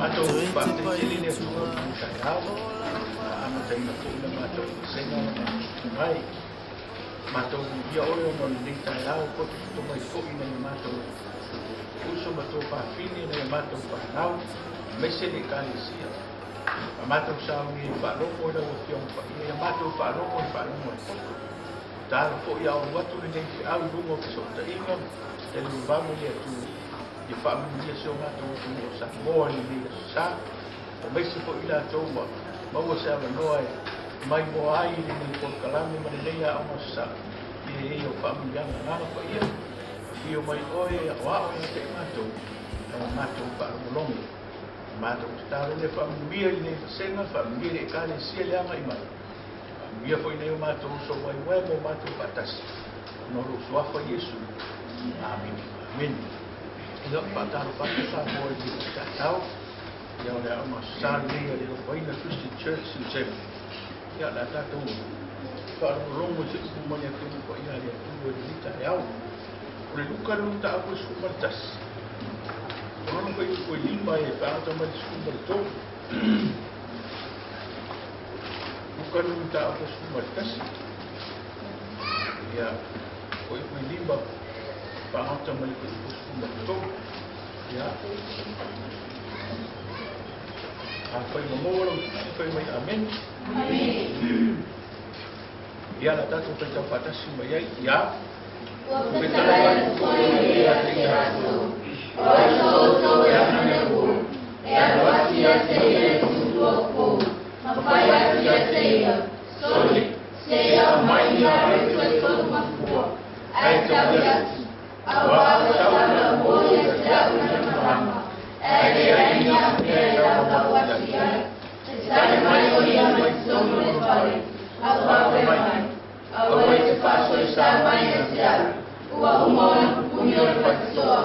Matou faafetai tele le Atua i lenei taeao, ua amataina foi le matou vasega ma matou mai. Matou viia oe ona o lenei taeao ua potopoto mai foi nai o matou uso ma tuafafine, nai o matou fanau, aemaise le Ekalesia. A matou sauni ai faalogo i lau Afioga Paia, ia matou faalogo i le faalogo a le poto. Tatalo foi a o alu atu lenei feau i luga o fesootaiga e luvavave le Atua ia faamanuia si o matou atunuu o Samoa i lenei aso sa, aemaise foi i latou ua maua se avanoa e maimoa ai i lenei polokalame ma lenei aoga aso sa. Ia i ai au faamanuiaga Agaga Paia, afio mai oe e aoao ia te i matou ma la matou faalogologo. Matou tatalo lea faamanuia i lenei vasega, faamanuia i le Ekalesia i le agai mai. Faamanuia foi nai o matou uso waiwai ma o matou faatasi, ona o lou suafa Iesu. Amene. Amene. Ia, faatalofa atu Samoa i lenei taeao. Ia, o le aoga sa lenei a le Alofaina Christian Church Siusega. Ia, o le a tatou faalogologo i se upu mai le Afioga Paia a le Atua i lenei taeao. O le Luka le mataupu e 11. O lona fuaiupu e 5 e faaata mai le 13. Luka le mataupu e 11. Ia, fuaiupu e 5 faaata mai le fuaiupu 13. Ia, afai ma maua lau tusi, fai mai amene. Amene. Ia, la tatou faitau faatasi mai ai. Ia. Ua fetalai atu foi ia te i latou, o ai so outou e amaneu, e alu atu ia te ia le tutua pou, ma fai atu ia te ia, Sole, se i aumai ia aeto e tolu mafua, ae tau atu, auā ua tau lau o ia te au i lana malama, ae leai ni au mea e laulau atu i ai, e tali mai o ia mai totonu o le fale, auā fai mai, Aua e te faasoesa mai ia te au, ua uma ona pupuni o le fatitoa,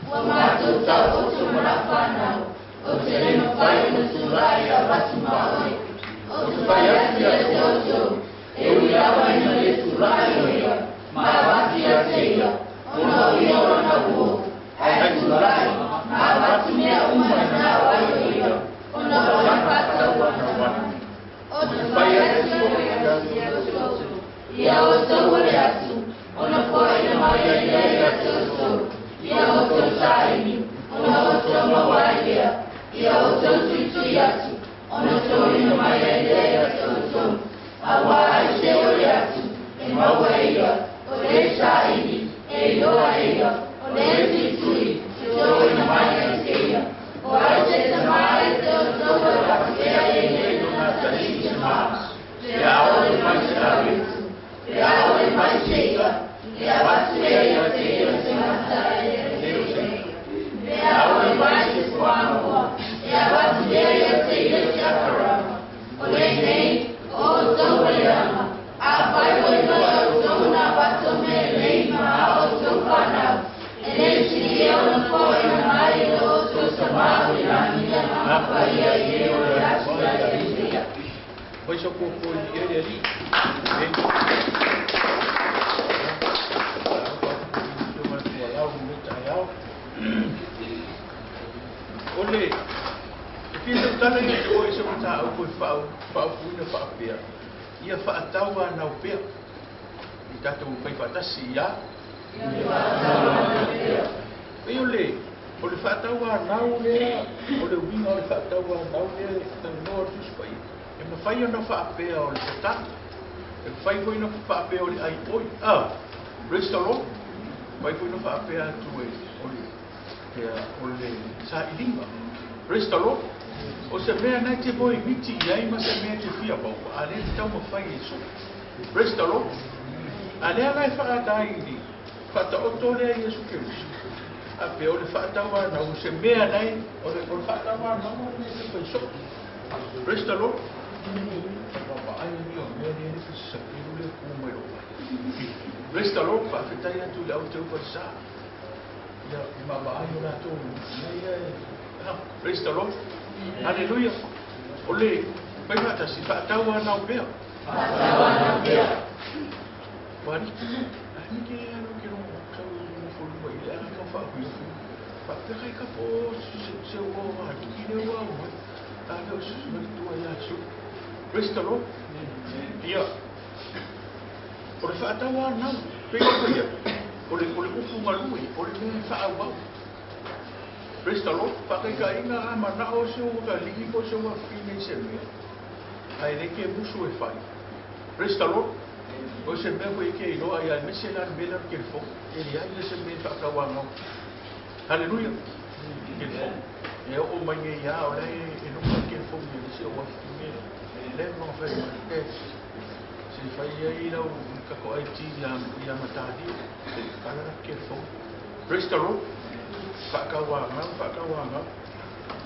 ua matou taoto ma lau fanau, ou te le mafai ona tulai e avatu ma oe. Ou te fai atu ia te outou, e ui lava ina le tulai o ia, ma avatu ia te ia, ona o ia o lana uo, ae tulai, ma avatu mea uma e manao ai o ia, ona o lana faatauana. Ou te fai atu ia te outou, ia outou ole atu, ona foaina mai ai lea ia te outou, ia outou saili, ona outou maua ai lea, ia outou tuitui atu, ona toina mai ai lea ia te outou. Auā ai se ole atu, e maua e ia, o le saili, e iloa e ia, o le tuitui, e toina mai ai te ia. O ai se tamā ia te outou e faapea e ia i lona atalii tamā, pe a ole mai se ave, pe a ole mai se ia, e avatu e ia te ia se mata e le o se ia. Pe a ole mai se fuamoa, e avatu e ia te ia se aparama. O lenei, o outou o le aga, afai ua iloa e outou ona avatu o mea lelei ma a outou fanau, e le sili ea ona foaina mai e lo outou Tamā o i lagi le Agaga Paia i e o le atu ia te ia. Mai sa puapua i le Alii. O le e fia tautala ia te oe se mataupu e faaupuina faapea, ia faatau anau pea i tatou fai faatasi ia. Pei o le o le faatau anau lea, o le uiga o le faatau anau lea e talanoa le Tusi Paia, e mafai ona faapea o le tatalo, e mafai foi ona faapea o le ai oi, ah, praise the Lord, mafai foi ona faapea atu e o le pea o le sailiga, praise the Lord. O se mea na e te moemiti i ai ma se mea e te fia maua, a lea e te taumafai e sue. Praise the Lord. A lea la e faata ai i le faataoto lea Iesu Keriso. A pea o le faatauanau o se mea na e, o le, o le faatauanau o le mea e te fai soo. Praise the Lord. Vaavaai ni o mea lea le fisapelu lea ku mai lou ai. Praise the Lord. Faafetai atu i le au teu falesa. Ia, i maavaai o latou mea ia e, ah, praise the Lord. Hallelujah. O le fai faatasi, faatauanau pea. Faatauanau pea. Ua aliki, a ni ke alu ke rongo kau i mo fo luma i le aga kau whaahui. Whaapea kai ka po se se o aliki leo. ua au mai. A lea o susu mai tua ia su. Praise the Lord. Ia, o le faatauanau, pei o ia, o le upu galue, o le mea e faaauau. Praise the Lord. Faataitaiga a manao se ua kalii po se ua fine i se mea. Ae le ke musu e fai. Praise the Lord. O se mea foi ke iloa ia mese la le mea la ke fo. E le ai se mea faatauanau. Hallelujah. Ke fo. E o mai nei ia o le e no ke fo ni se o fine. Le mo fai mai ke. Se fai ai lau ka ko IT ia matali. Kala ke fo. Praise the Lord. Whakawanga.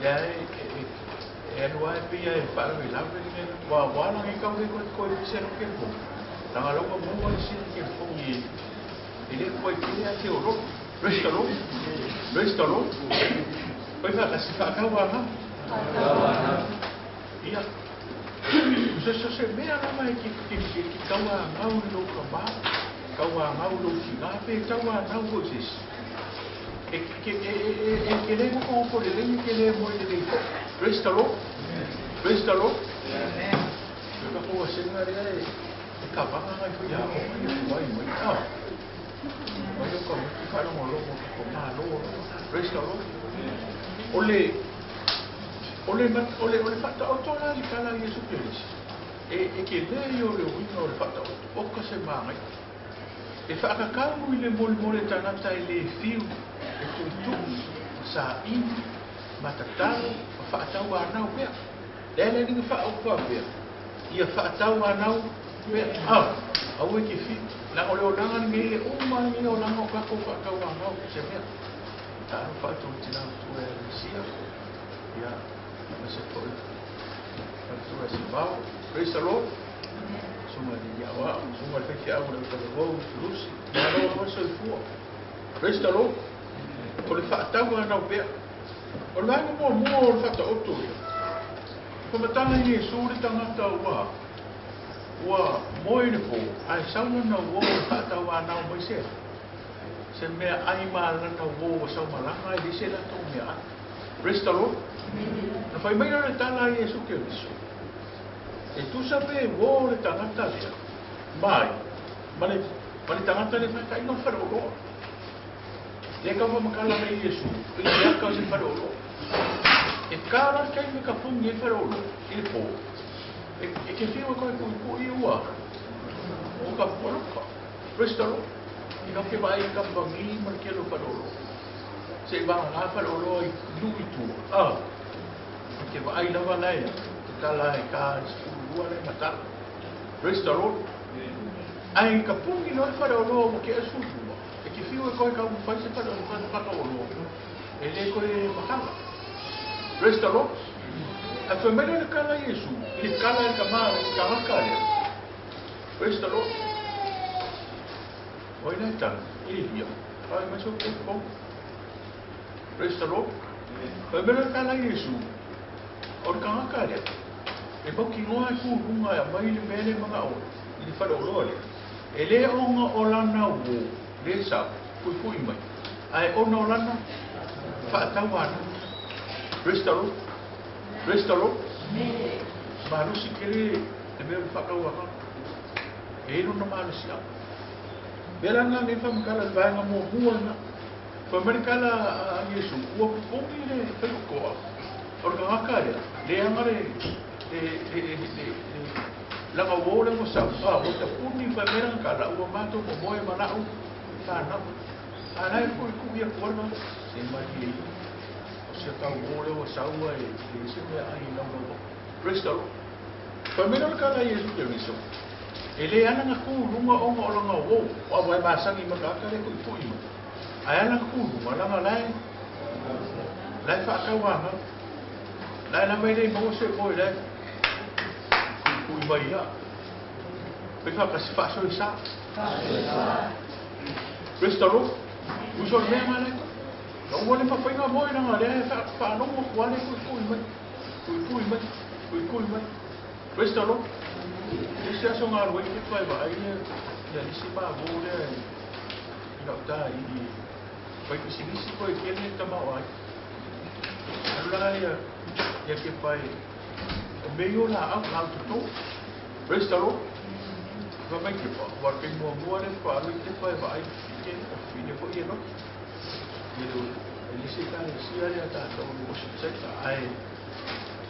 Ia e anua e pia e whaarawe lawe ni wā wāna ngi kau koe koe pise no ke fo. Nanga laua mua i sini ke fo i e le koe kile a te oro. Praise the Lord. Praise the Lord. Koe whakasi whakawanga. Whakawanga. Ia. Se se se mea lava e ki kaua ngau i lou ka mā. Kaua ngau lou ki ngā pe taua ngau ko sisi. E ke le mo ko le le ke le mo le le. Praise the Lord. Praise the Lord. Amen. Ka ko se nga le e ka ba nga fo ya o ni mai mai a. Mai ko ki fa lo lo ko ma lo. Praise the Lord. Ole ole ole ole fa ta o to la li kala Yesu Kristo. E ke le yo le wina o le fa ta o ka se ma ngai. E whaakakau i le mole mole tangata e le fiu, e tuitu, sa ini, matatalo, whaatau anau pea. Le le ninga whaopua pea. Ia whaatau anau pea. Ah, au e ke fiu. Nanga o le olanga ni le uma ni le olanga o kako whaatau anau se mea. Tāru whaatau tina tua e Mesia. Ia, ma se toi. Whaatau e Simao. Praise the Lord. Sunga ni ia wa, sunga le whai au le wau lusi, malo wa soifua. Praise the Lord. O le whaatau anau pea. O le vaenga mua mua o le whataoto ia. Whamatanga i Yesu le tangata ua ua moe le pō, ai sauna na ua o le whaatau anau mai sea. Se mea ai malana ua ua saumalanga e lise la tau mea ai. Praise the Lord. Na whai mai le tala i Yesu Keriso. E tusa pe wo le tangata lea. Mai, ma le tangata le whai no whare oloa. Le ka whamakala me Yesu, i te aka o se whare oloa. E kāra kei me ka pungi e whare oloa, i le pō. E ke whiua koe kui kui ua. O ka puaroka. Praise the Lord. I ka ke vai ka pangi ma le kelo whare oloa. Se i wanga ngā whare oloa i nui tua. Ah, e ke vai lawa lea. Te tala e ka ua le matala. Praise the Lord. Ai ka pungi no e whare oloa mo ke asulua. E ke whiua koe ka umwhai se whare oloa. E le koe makala. Praise the Lord. A whamere le kala Yesu. I le kala e ka maa i ka haka lea. Praise the Lord. Oi nei tana. I le hia. Ai mai so ke pong. Praise the Lord. Whamere le kala Yesu. O le ka haka lea. E mauki ngoa e kūrunga e mai le mele mga o i le whare oloa lea. E le onga o lana wo, le sa, pui pui mai. Ae ona o lana, whaatau ana. Praise the Lord. Praise the Lord. Malusi kere te mea whakau aka. E ino na malusi au. Mea ngā nei whamakala le vaenga mua mua na. Whamarikala a Yesu, ua pupongi le whaikokoa. O le kangaka lea, le anga le langa wo le mo sau. Ah, o te puni whamera kala, ua mātou mo moe manau, whanau. A nai pui kui a kuana, se mai e o se tau wo le o saua e se mea ai lau lau. Praise the Lord. Whamera kala Yesu Keriso. E le ana ngā kūrunga o ngā o langa wo, o awa e māsangi makaka le kui pui mai. Ai ana ngā kūrunga, langa lai, lai whaakau ana. Lai la mai nei mo se moe lai. Kui mai ia. Pe whakasi whaasoi sa. Praise the Lord. Uso le mea ngai lai. Ka ua le mawhainga moe nanga lea e whaanongo kua le kui kui mai. Kui kui mai. Kui kui mai. Praise the Lord. Isi aso ngā rua i te whai wa ai le ia nisi mā vō lea i ngau tā i whai pisinisi koe kene tamao ai. Anu langa ia Ia ke pai o me yo la au la tutu. Praise the Lord. Fa mai ke pa wa ke mua mua le pa lu te pa va ai ke o fi ne fo ye no. Ye lo le se ka le si ale ta ta o mo se ta ai.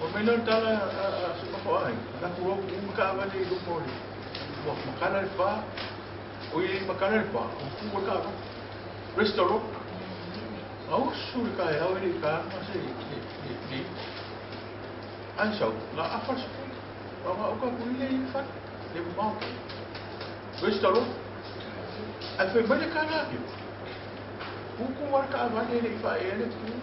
O me no ta la a se pa ai. La ku o ku ka va le lu mo le. Wa makala le pa. O ye makala le pa. O ku ka va. Praise the Lord. Au su le ka au le ka ma se le le. Ai sau la afa se o ga o ka ku ile i fa le mo. Praise the Lord. Ai fe mai le ka na ke. Ku ku war ka va le le fa e le ku.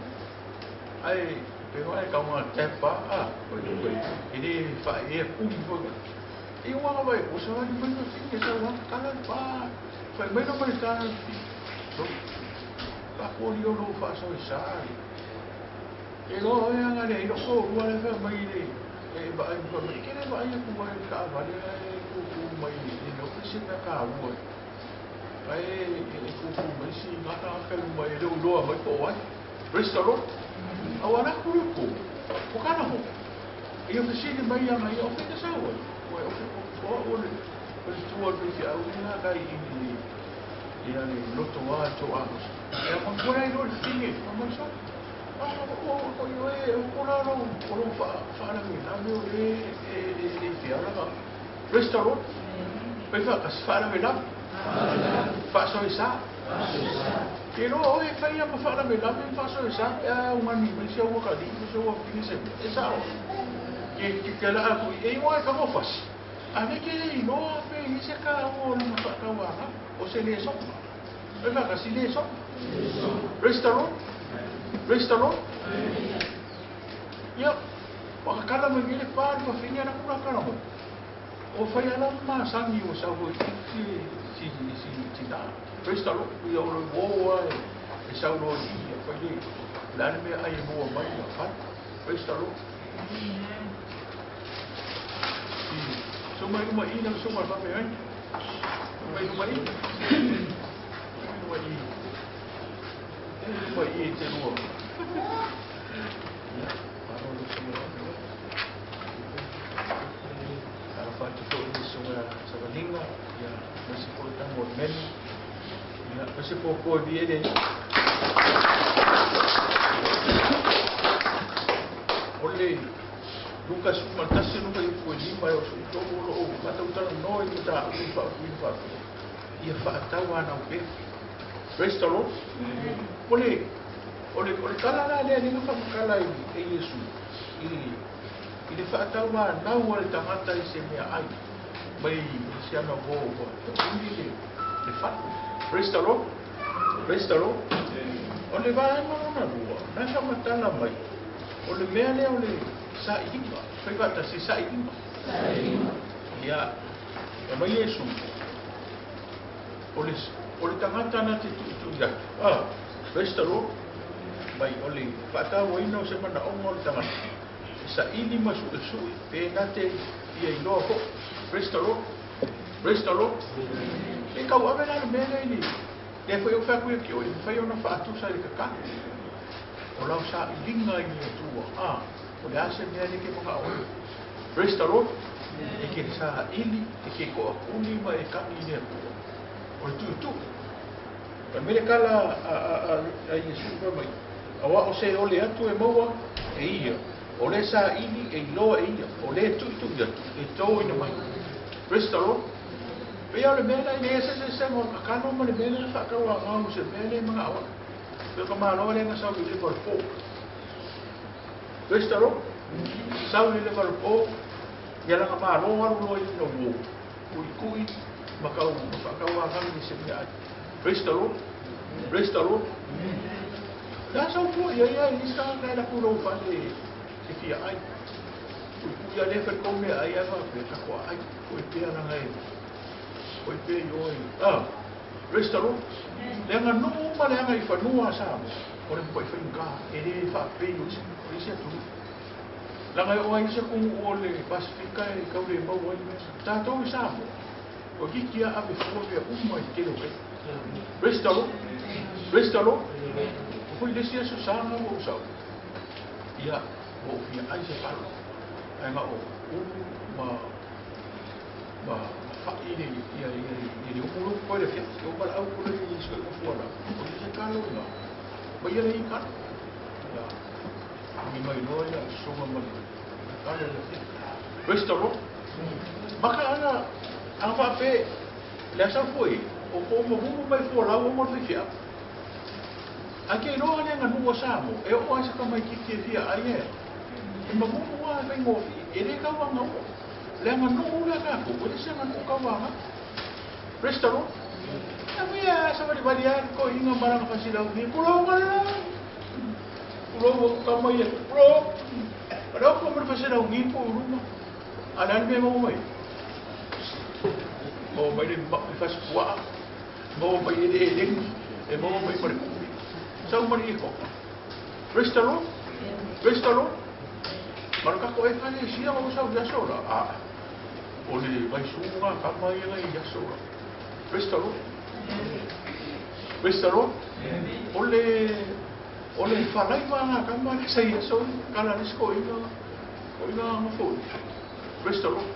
Ai pe wa ka ma te pa a ko ko i le fa e ku ni fo. I wa ga vai ko sa ni mai no ti ke sa wa ka la pa. Fa mai no mai ta. Ka ko li o lo fa so i sa. E lo e anga le ilo ko ua le fa mai le e ba ai ko mai ke le ba ai ku mai ka va le ku ku mai le no ke se ka ua. Ai e ku ku mai si nga ta ka lu mai le lo mai ko ai. Praise the Lord. A wala ku ku. O kana ho. E o se le mai anga i o fe ka sa ua. O o o o le o le tua le fi au na ka i ni ia le loto wa to a. E ma ko ai lo le finge ma mai so. O o yo e o la lo o lo fa fa la mi la mi o le e le fi ala ka. Praise the Lord. Pe fa ka fa la mi la. Fa so isa. Ke lo o e fa ia ma fa la mi la mi fa so isa. E o mani mi se o ka di mi se o fi se. E sa o. Ke ke la ku e o ka mo fas. A ne ke i no pe i se ka o no fa ka wa ha. O se le so. E fa ka si le so. Praise the Lord. Praise the Lord. Ia, wakakala mai ngele pa ni wafinya na kura kala mo. O whai ala ma sangi o sa hoi si si si si na. Praise the Lord. Ia o le woa e sau lo i ia whai le. Lani mea ai mua mai ia whai. Praise the Lord. So mai uma i na so mai whape ai. Mai uma i. Mai uma i. Uma i te rua. Ia, paro lo so mai whape ai. Whātu fo i sunga savalinga, ia masi fo tango o menu, ia masi fo ko vi ele. Ole, Luka suma tasi luka i fo lima o su togo lo o mata utala no i ta u fa u fa. Ia fa tau ana o pe. Praise the Lord. Ole, ole ole kala la le ni fa kala i e Yesu. I le whaataua nau a le tangata i se mea ai. Mai si ana vō vō. Uli le whatu. Praise the Lord. Praise the Lord. O le vaenga lona lua, nai whamatala mai. O le mea lea o le sailiga. Whai wata se sailiga. Ia, e mai Yesu. O le tangata na te tuitui atu. Ah, praise the Lord. Mai o le whaataua ina o se mana onga o le tangata. Sa ili ma su sui pe na te ia iloa fo. Praise the Lord. Praise the Lord. E kau ave la le mea lea i le fai o whea kuia ki o i whai ona whaatu sa i kaka. O lau sa i linga i ni atua. Ah, o le ase mea le ke manga o. Praise the Lord. E ke sa ili, e ke ko akuni ma e kani i ni atua. O le tutu. Pa mele kala a Yesu pa mai. Awa o se ole atu e maua e ia. O le sa ili e iloa e ia, o le tuitui atu, e tō ina mai. Praise the Lord. Pea o le mea lai le se se se mo kakano ma le mea lai whakawa ngau se mea le mga awa. Pea ka māloa le nga sau i le varpo. Praise the Lord. Sau i le varpo, ia langa māloa aru loa i no wō. Kui kui, makau, whakawa ngau i se mea ai. Praise the Lord. Praise the Lord. La sau pua ia ia i sa ngai la kuro whale. Se fia ai. Kui kui a le whai kome ai ai wha pe ka koa ai. Kui pea na ngai. Kui pea i oi. Ah, praise the Lord. Leanga numa leanga i whanua sa. O le mpa i whainga. E le wha pe i isi. O isi atu. Langa o ai se kungu o le Pasifika e kau le mau ai mea. Tātou i sa mo. O kiki a ave fua mea uma i te leo. Praise the Lord. Praise the Lord. O hui lesi aso sa ngā o sau. Ia. O fia ai se kalo. Ai nga o ulu ma ma fa'i le ia ia ia le umu ko le fia o bala au ko le so ko fuala. O se kalo na. Ma ia le i kalo. Ya. Ni mai no ia songa ma kalo le fia. Praise the Lord. Maka ana a fa pe le asa foi o ko mo mu mai fuala o mo fia. A ke roa le nga nua sa mo e o ai sa ka mai ki ki fia ai e. E ma mu wa fai mo fi e le ka wa nga o. Le nga nu le ka ko o le se nga nu ka wa nga. Praise the Lord. A mia sa wali wali a ko inga maranga fasila ni ko lo ma la. Ko lo ka mai e pro. Ora ko mo fasila ni po ruma. Ala me mo mai. Mo mai le ma fas kwa. Mo mai le le e mo mai par ku. Sa mari ko. Praise the Lord. Praise the Lord. Mara ko e fale sia o sa ya sola. A. O le vai sunga ka mai ngai ya sola. Praise the Lord. Praise the Lord. O le falai ma ka mai sa ya sola kala le sko ina. O ina mo fo. Praise the Lord.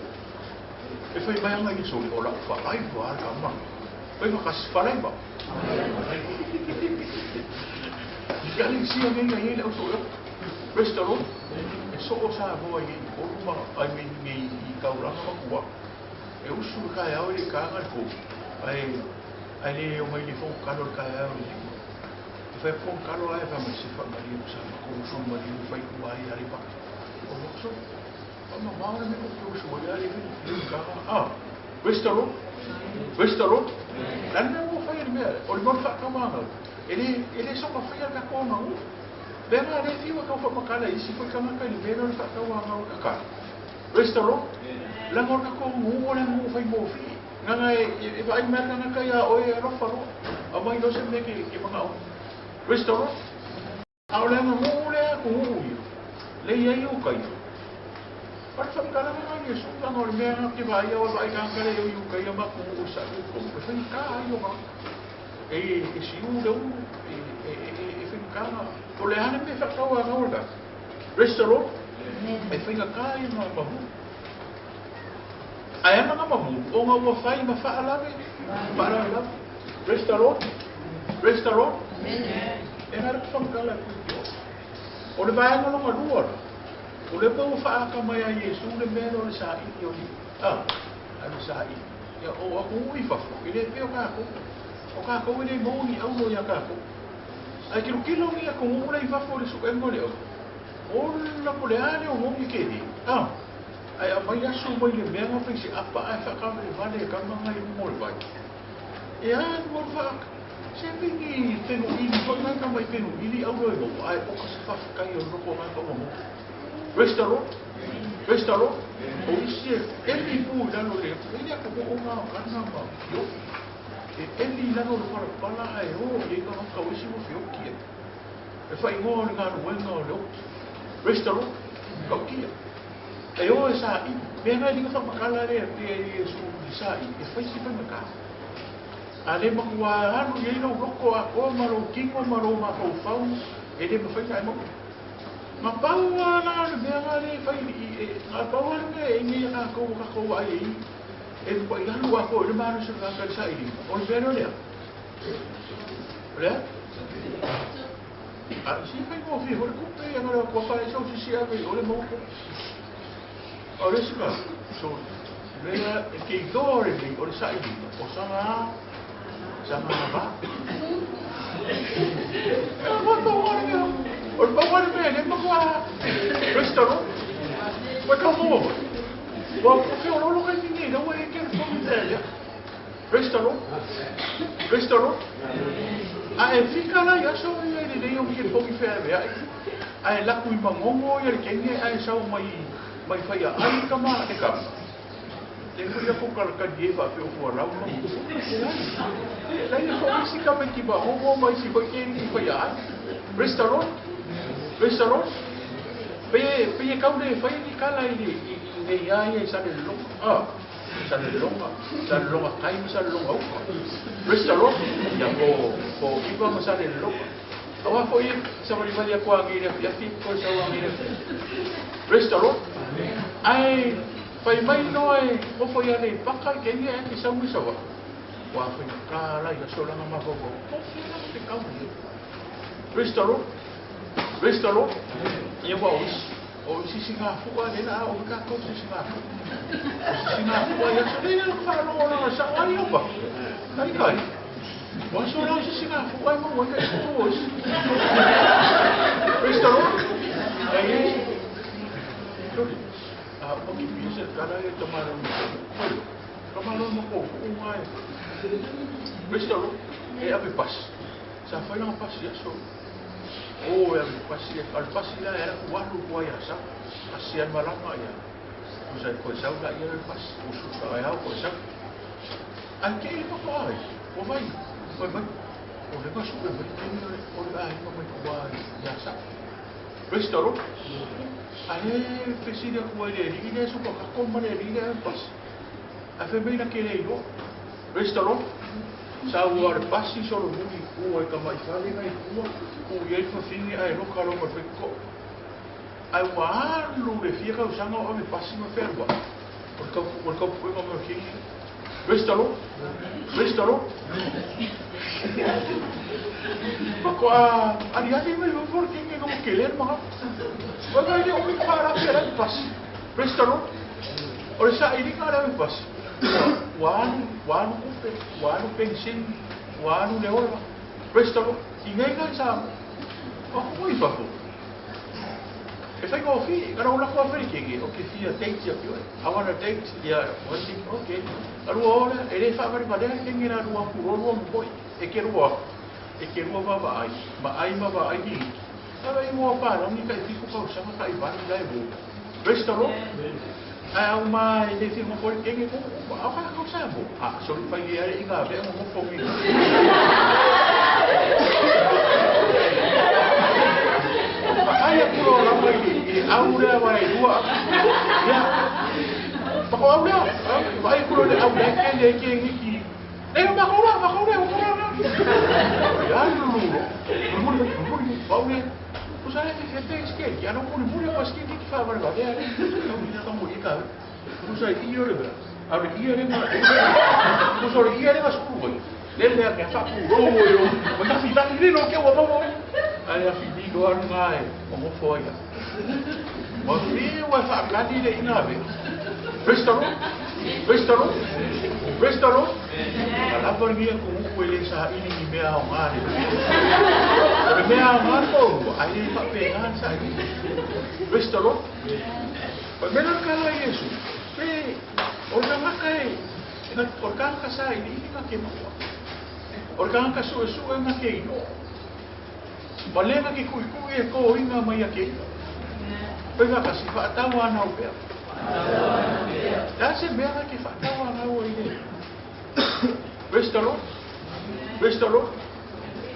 E fai mai ngai sola o la falai wa ka ma. Oi ma ka falai ba. Kali sia ngai ngai le o so. Praise the Lord. E so o sa mo ai o ma ai me me i kauranga ma kua. E usu ka au le ka nga ko. Ai ai le o mai le fo kalo ka au le. E fai fo kalo ai fa mai se fa mai o sa ko usu mai o fai ku ai ari pa. O mo so. O ma ma me ko usu ai ari fi ka ah. Praise the Lord. Praise the Lord. Lan me mo fai le me. O le mo fa ka ma. Ele ele so ka fai ka ko ma u. Pera le fiwa ka fa makala isi foi ka maka le mena le fa ka wa nga ka ka. Praise the Lord. La ngor ka ko mu o le mu fai mo fi. Nga nga e vai merka nga ka ya o e ro fa ro. A mai no se me ke ke manga o. Praise the Lord. A o le nga mu le ko u yo. Le ia yo kai. Par fa ka la nga ye su nga ngor me nga ke vai o vai ka ka le yo yo kai ma ko u sa u ko. E fa ka yo ma. E e si u le u e e e fa ka o le hane me fa ka wa nga o ka. Praise the Lord. E fa ka i ma ma hu. Ai ana nga mamu, o nga ua whai ma whaalave, whaalave. Praise the Lord. Praise the Lord. Amen. E ngā raka whangkala kui ki o. O le vaenga longa lua la. O le pau whaaka mai a Yesu le mea o le sa'i o ni. Ah, a le sa'i. Ia o aku ui fafo, i le peo kākou. O kākou i le mauni au no ia kākou. Ai kilo kilo ngi aku ngula i fafo le suengo le au. O la po le ane o ngongi ke ni. Ah. Ai a mai aso mai le mea ngā se apa ai whakawele vale ka manga i mo le vai. E a mo whak se pingi tenu ili foi ngai ka mai tenu ili au roi mo ai o ka se whawhakai o roko ngai ka mo. Praise the Lord. Praise the Lord. O isi e eli pu i lalo le ele ako mo o ngā kana ma fio. E eli lalo le whara pala ai o i ka ngā isi mo fioki e. E whai ngoa le ngā ruenga o le oki. Praise the Lord. Ka okia. E o e sa i, mea ngai linga whamakala le pe e Yesu i sa i, e whai si whai maka. A le makua anu i eina uroko a koa ma rau kingo ma rau mawhau e le mawhai ka e mau. Ngā pau a la le mea ngā le whai i, ngā pau a le mea e ngi a kou ka kou ai e i, e mpa i alu a koa i le maru sa ngā kari sa i lima. O le mea leo lea? O lea? A si whai mō whiho le kupe, a ngā leo kua whai sau sisi a whai o le mō ko. O le sika, so, mea e ke i dore nei o le sa'i lima, o sanga, sanga va. E wata wale mea, o le pau wale mea, le makua, praise the Lord. Wai ka mua mai. Wa ko whio lolo kai mingi, na wai e kere whangi te lea. Praise the Lord. Praise the Lord. A e whika lai aso ia i le lei o mi kere whangi whea mea. A e laku i mangongo ia le kenge, a e sau mai mai whai a ai ka maa te kama. Te hui ako karakari e wha whio fua rau ma. Lai e wha isi ka mai ki ma hongo mai si whai keri ki whai a ai. Praise the Lord. Praise the Lord. Pe e kau le whai ni kala i le i nei ai e sa le longa. Ah, sa le longa. Sa le longa kai ma sa le longa uka. Praise the Lord. Ia po iwa ma sa le longa. Aua foi savalivali aku agi le afiafi ko sau agi le. Praise the Lord. Ai fai mai no e o foi ale paka ke ni e ke sau mi sawa. Wa foi ka la ya so langa ma fo. Ko fi la te kau ni. Praise the Lord. Praise the Lord. Ia wa os. O si si ngā fua le la o ka ko si si ngā fua. O si si ngā fua ia so le le fa lo la sa ai o pa. Kai kai. Wa so la si si ngā fua mo wa ka so os. Praise the Lord. Ai. Sorry. Ah, o ki pi se kala e tamara mo. Oi. Kamalo mo ko fu ngai. Praise the Lord. E ave pas. Sa fai la pas ia so. O e ave pasi al pasi la era walu ko ia sa. Asian malanga ia. O sa ko sa la ia pas. O su ka ia ko sa. Ai ke i ko ai. O vai. Vai vai. O le ka su e vai ke ni o le ai mo mai ko ai ia sa. Praise the Lord. Ai fesida ko ai le ri le su ko ka ko ma le ri le pas. A fe mai na ke le ilo. Praise the Lord. Sa ua le pasi solo mui ua e ka mai fale ngai ua ku i fa fingi ai lo ka lo ma fe ko. Ai ua alu le fia ka usanga o me pasi ma ferwa. O ka o ka pu ma ma kingi. Praise the Lord. Praise the Lord. Ma ko a ali ali mai mo por kingi no ke le ma. Wa ga ile o mi para pera pasi. Praise the Lord. O sa ili ka le pasi. Wanu, wanu kupe, wanu pensin, wanu leola. Praise the Lord. I ngai ngai sa. O ko i fafo. E fai ko fi, ka rola ko afri ke o ke fia date ya pio. I want a date ya, one thing, okay. Aru ora, e le fa mari mare ke ngira rua ku ro mo e ke rua. E ke rua va va ai, ma ai ma va ai ni. Ara i mo pa, ni ka fi ku ka sa ka i va ni lai bo. Praise the Lord. Ai au mai le fi mo ko ke ke ko au ka ko sa mo. Ah, so fa i are i nga ve mo ko mi. Ai aku lo la mai i au le wa i rua. Ya. Pa ko au le, ai ku lo le au le ke le ke ngi ki. Le ma ko la, ma ko le, ko la. Ya lu lu. Mu mu mu pa le. O sa le ke te ske, ya no mu mu pa ske ki fa va va le. No mi na mo i ka. O sa i yo le ba. A le i le ma. O sa le i le ma sku. Le le ke fa ku ro yo. Ma ka fi ta ni lo ke wa mo. Ai a fi di go an ngai o mo fo ia. Ma fi wa fa ka di le ina be. Praise the Lord. Praise the Lord. Praise the Lord. Ala por mi ko ku le sa ini ni mea o ngā le. Le mea o ngā ko ai le fa pe ngā sa i. Praise the Lord. Pa me la kala Yesu. Pe o ka makai na o ka ka sa ini ni ka ke mo. O ka ka su su e na ke ino. Malenga ke kui kui e ko inga mai a ke. Pe nga ka si fa tawa na o pe. La se mea ke fa tawa na o ile. Praise the Lord. Praise the Lord.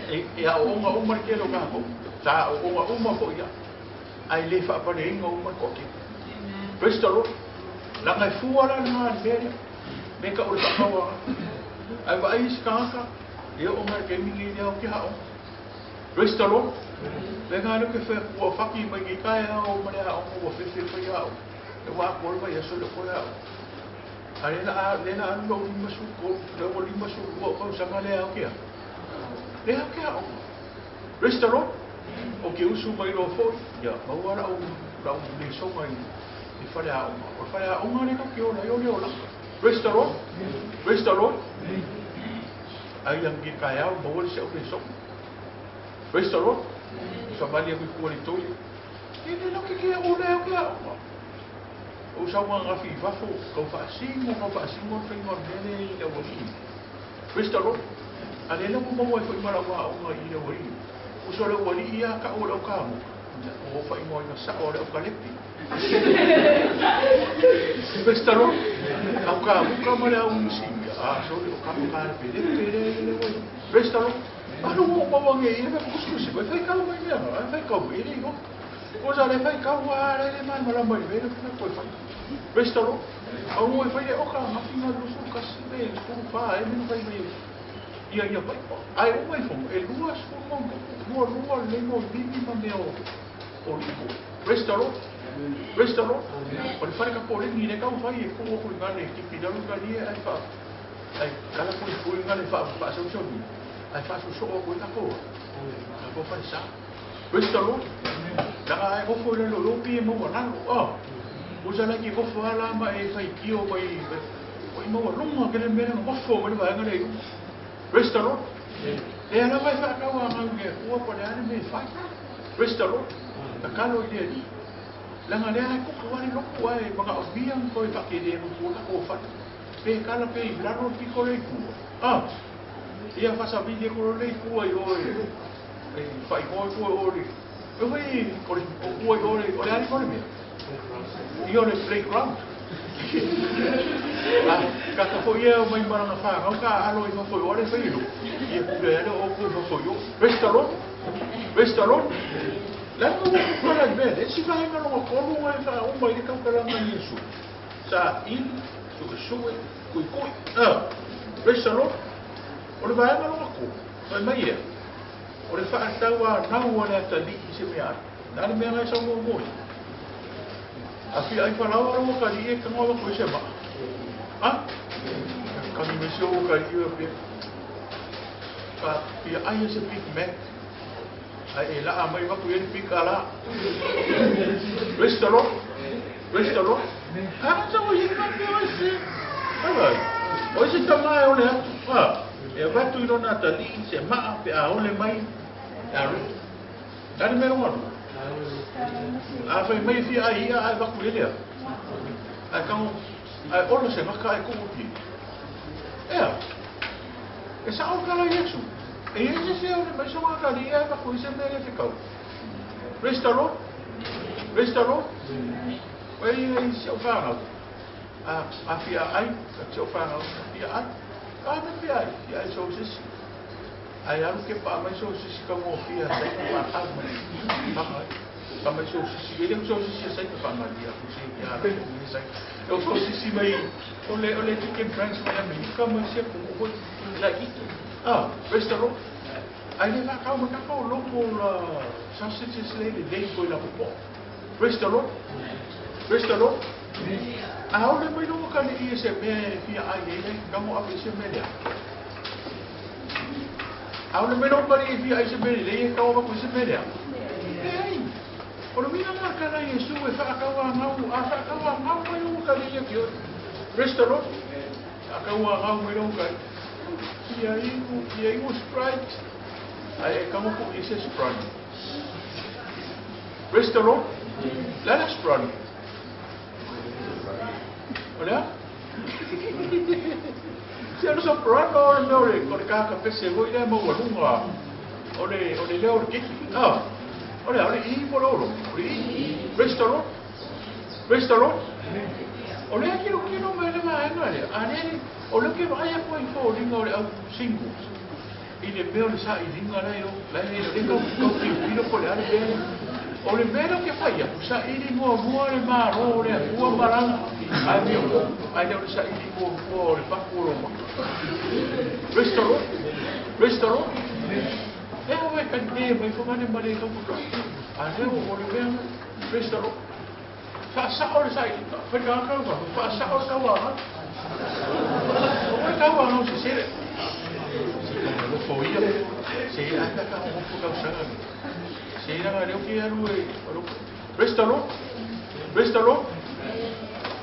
E a o nga o mar ke lo ka ko. Ta o nga o ma fo ia. Ai le fa pa le inga o mar ko ke. Praise the Lord. La ngai fua la nga le. Me ka o le fa wa. Ai va ai ska ka. E o mar ke mi le o ke ha o. Praise the Lord. Le nga le ke fe ua faki mai ki kai o mare a o fe fe fe ia o. E wa ko le ia so le ko ia. A le la lo ni masu ko le o ni masu ko ko sa ma le a ke. Le a ke o. Praise the Lord. O ke usu mai lo fo ia ma wa la o la o le so mai i fa le a o. O fa le a o le ka ke o la yo le o la. Praise the Lord. Praise the Lord. Ai ang ki kai au mo le se o le so. Praise the Lord. Sa mali aku ku le toi. Ke le lo ke ke o le o ke o. O sa wa ngafi fafo ko fa singo fe ngo le i le wali. Praise the Lord. Ale le mo mo foi mala wa o ngai i le wali. O so le wali ia ka o le ka mo. O fa i mo ina sa o le o ka lepi. Praise the Lord. Au ka mo ka mo le au si. Ah so le o ka mo ka le le le le. Praise the Lord. Ano mo pa wangi i le kuskusi ko fai kau mai mea no fai kau i le ko ko sa le fai kau a le mai mala mai ve le ko fai. Praise the Lord. Au mo fai le o ka ma finga lu su ka si le su fa e mi fai mai. Ia ia paipa. Ai o mai fonga, e lua sefulu ma ona tupu, lua lua lelei mo mimi ma mea o o lipo. Praise the Lord. Praise the Lord. O le fale kapoleni le tau fai e tuu atu i ina le tipi i lalo ina lie ae faa ae kala pui pui ina le faa faasausauina ae faasoosoo atu ai tatou tatou falesa. Praise the Lord. Leaga ae nofo i lalo o lou pei e maualalo. Ah. Usa la ki nofo ala ma e faitio mai o i maualuga tele mea lea na nofo mai le vaega lea i luga. Praise the Lord. Lea lava e faatauagau i le Atua po o le a le mea e fai. Praise the Lord. Tatalo i le Alii. Leaga lea e tupu lava le lotu ae manaomia ona toe faatele atu tua tatou fale. Pe tala pea i lalo le pito lea i tua. Ah! Ia faasavili atu loa lea i tua i o e e faaigoa atu e o le e foi o le o tua i o le o le a le igoa o le mea? Ia o le playground. A kata foi ia e omai ma lana fanau taaalo i fafo i o ale e fai i luma. Ia pule ai lea o outou i fafo i o. Praise the Lord. Praise the Lord. Le a le mea ua pupala i mea lea? Si vaega lona tolu e faauma ai le tautalaga a Iesu. Saili, suesue, tuitui. A. Praise the Lord. O le vaega lona tolu, fai mai ea, o le faatauanau a le atalii i se meaai. Le a le mea la e saunoa mo ia? A fia ai falaoa lau atalii e tago atu ai se maa. A? Kagi mai si ou atalii oe pea. Ka fia ai e se Big Mac. Ae e laa mai avatu i ai le pika la. Praise the Lord. Praise the Lord. A sa o i ka pea o se. Ai. O se tama e ole atu. A. E avatu i lona atalii se maa pe a ole mai. E a re. Le a le mea lona lua? A fai mai e fia ai ia ae avatu i ai lea. Ae tago ae ola se gata ae tuu atu i ai. Ea. E sao le tala a Iesu. E i ai se isi e ole mai sona atalii ae avatu i ai se mea le fetau. Praise the Lord. Praise the Lord. Oi ai si au fanau. A a fia ai si au fanau fia ai. A me fia ai, fia ai so sisi. Ae alu ke paa mai sosisi taugofie a Saina faatau mai haka ai. Ka mai sosisi, e le o sosisi a Saina faamalie atu se ia ala ko ia Saina. E o sosisi mai o le o le chicken branch mai Amerika mai sia atunuu foi laitiiti. Ah, praise the Lord. Ae le faatau mai tatou local sausages lea lelei foi la popo'o. Praise the Lord. Praise the Lord. A ole mai lou akalii e se mea e fia ai ai le tago ave i se mea lea. Aole mai lou akalii e fia ai se mea lelei e tau avatu i se mea lea. Leai. O le uiga lena tala a Iesu e faatauagau, a faatauagau mai lou akalii ia te oe. Praise the Lord. Faatauagau mai lou akalii. Ia inu, ia inu Sprite. Ae e tago tuu i se Sprite. Praise the Lord. Le a le Sprite? O le a? Se o le soprano o le mea o le, o le kakapese foi lea maualuga o le, o le leo o le keiki. Ah, o le a, o le i po o le olo? O le i. Praise the Lord. Praise the Lord. O lea tilotilo mai le vaega lea, a lea, o lea ou te vaai atu ai i foliga o le au singles, i le mea o le sailiga la e o, la e o lea tau, tau tilotilo po o le a le mea lea. O le mea lea ou te fai atu, saili muamua le Malo o le Atua ma Lana amiotonu, ae le o le saili muamua o le patu o lou maka. Praise the Lord. Praise the Lord. Lea ua e kalite mai fagane ma le tautuka. A lea o le mea lea. Praise the Lord. Faasao le sailiga, fai tagata lau fafo, faasao le tauaga. Aua le tauaga o sese. Se taualofo ia, se ai pe a nofo tausaga nei. Se leaga lea ou te alu e, Praise the Lord. Praise the Lord.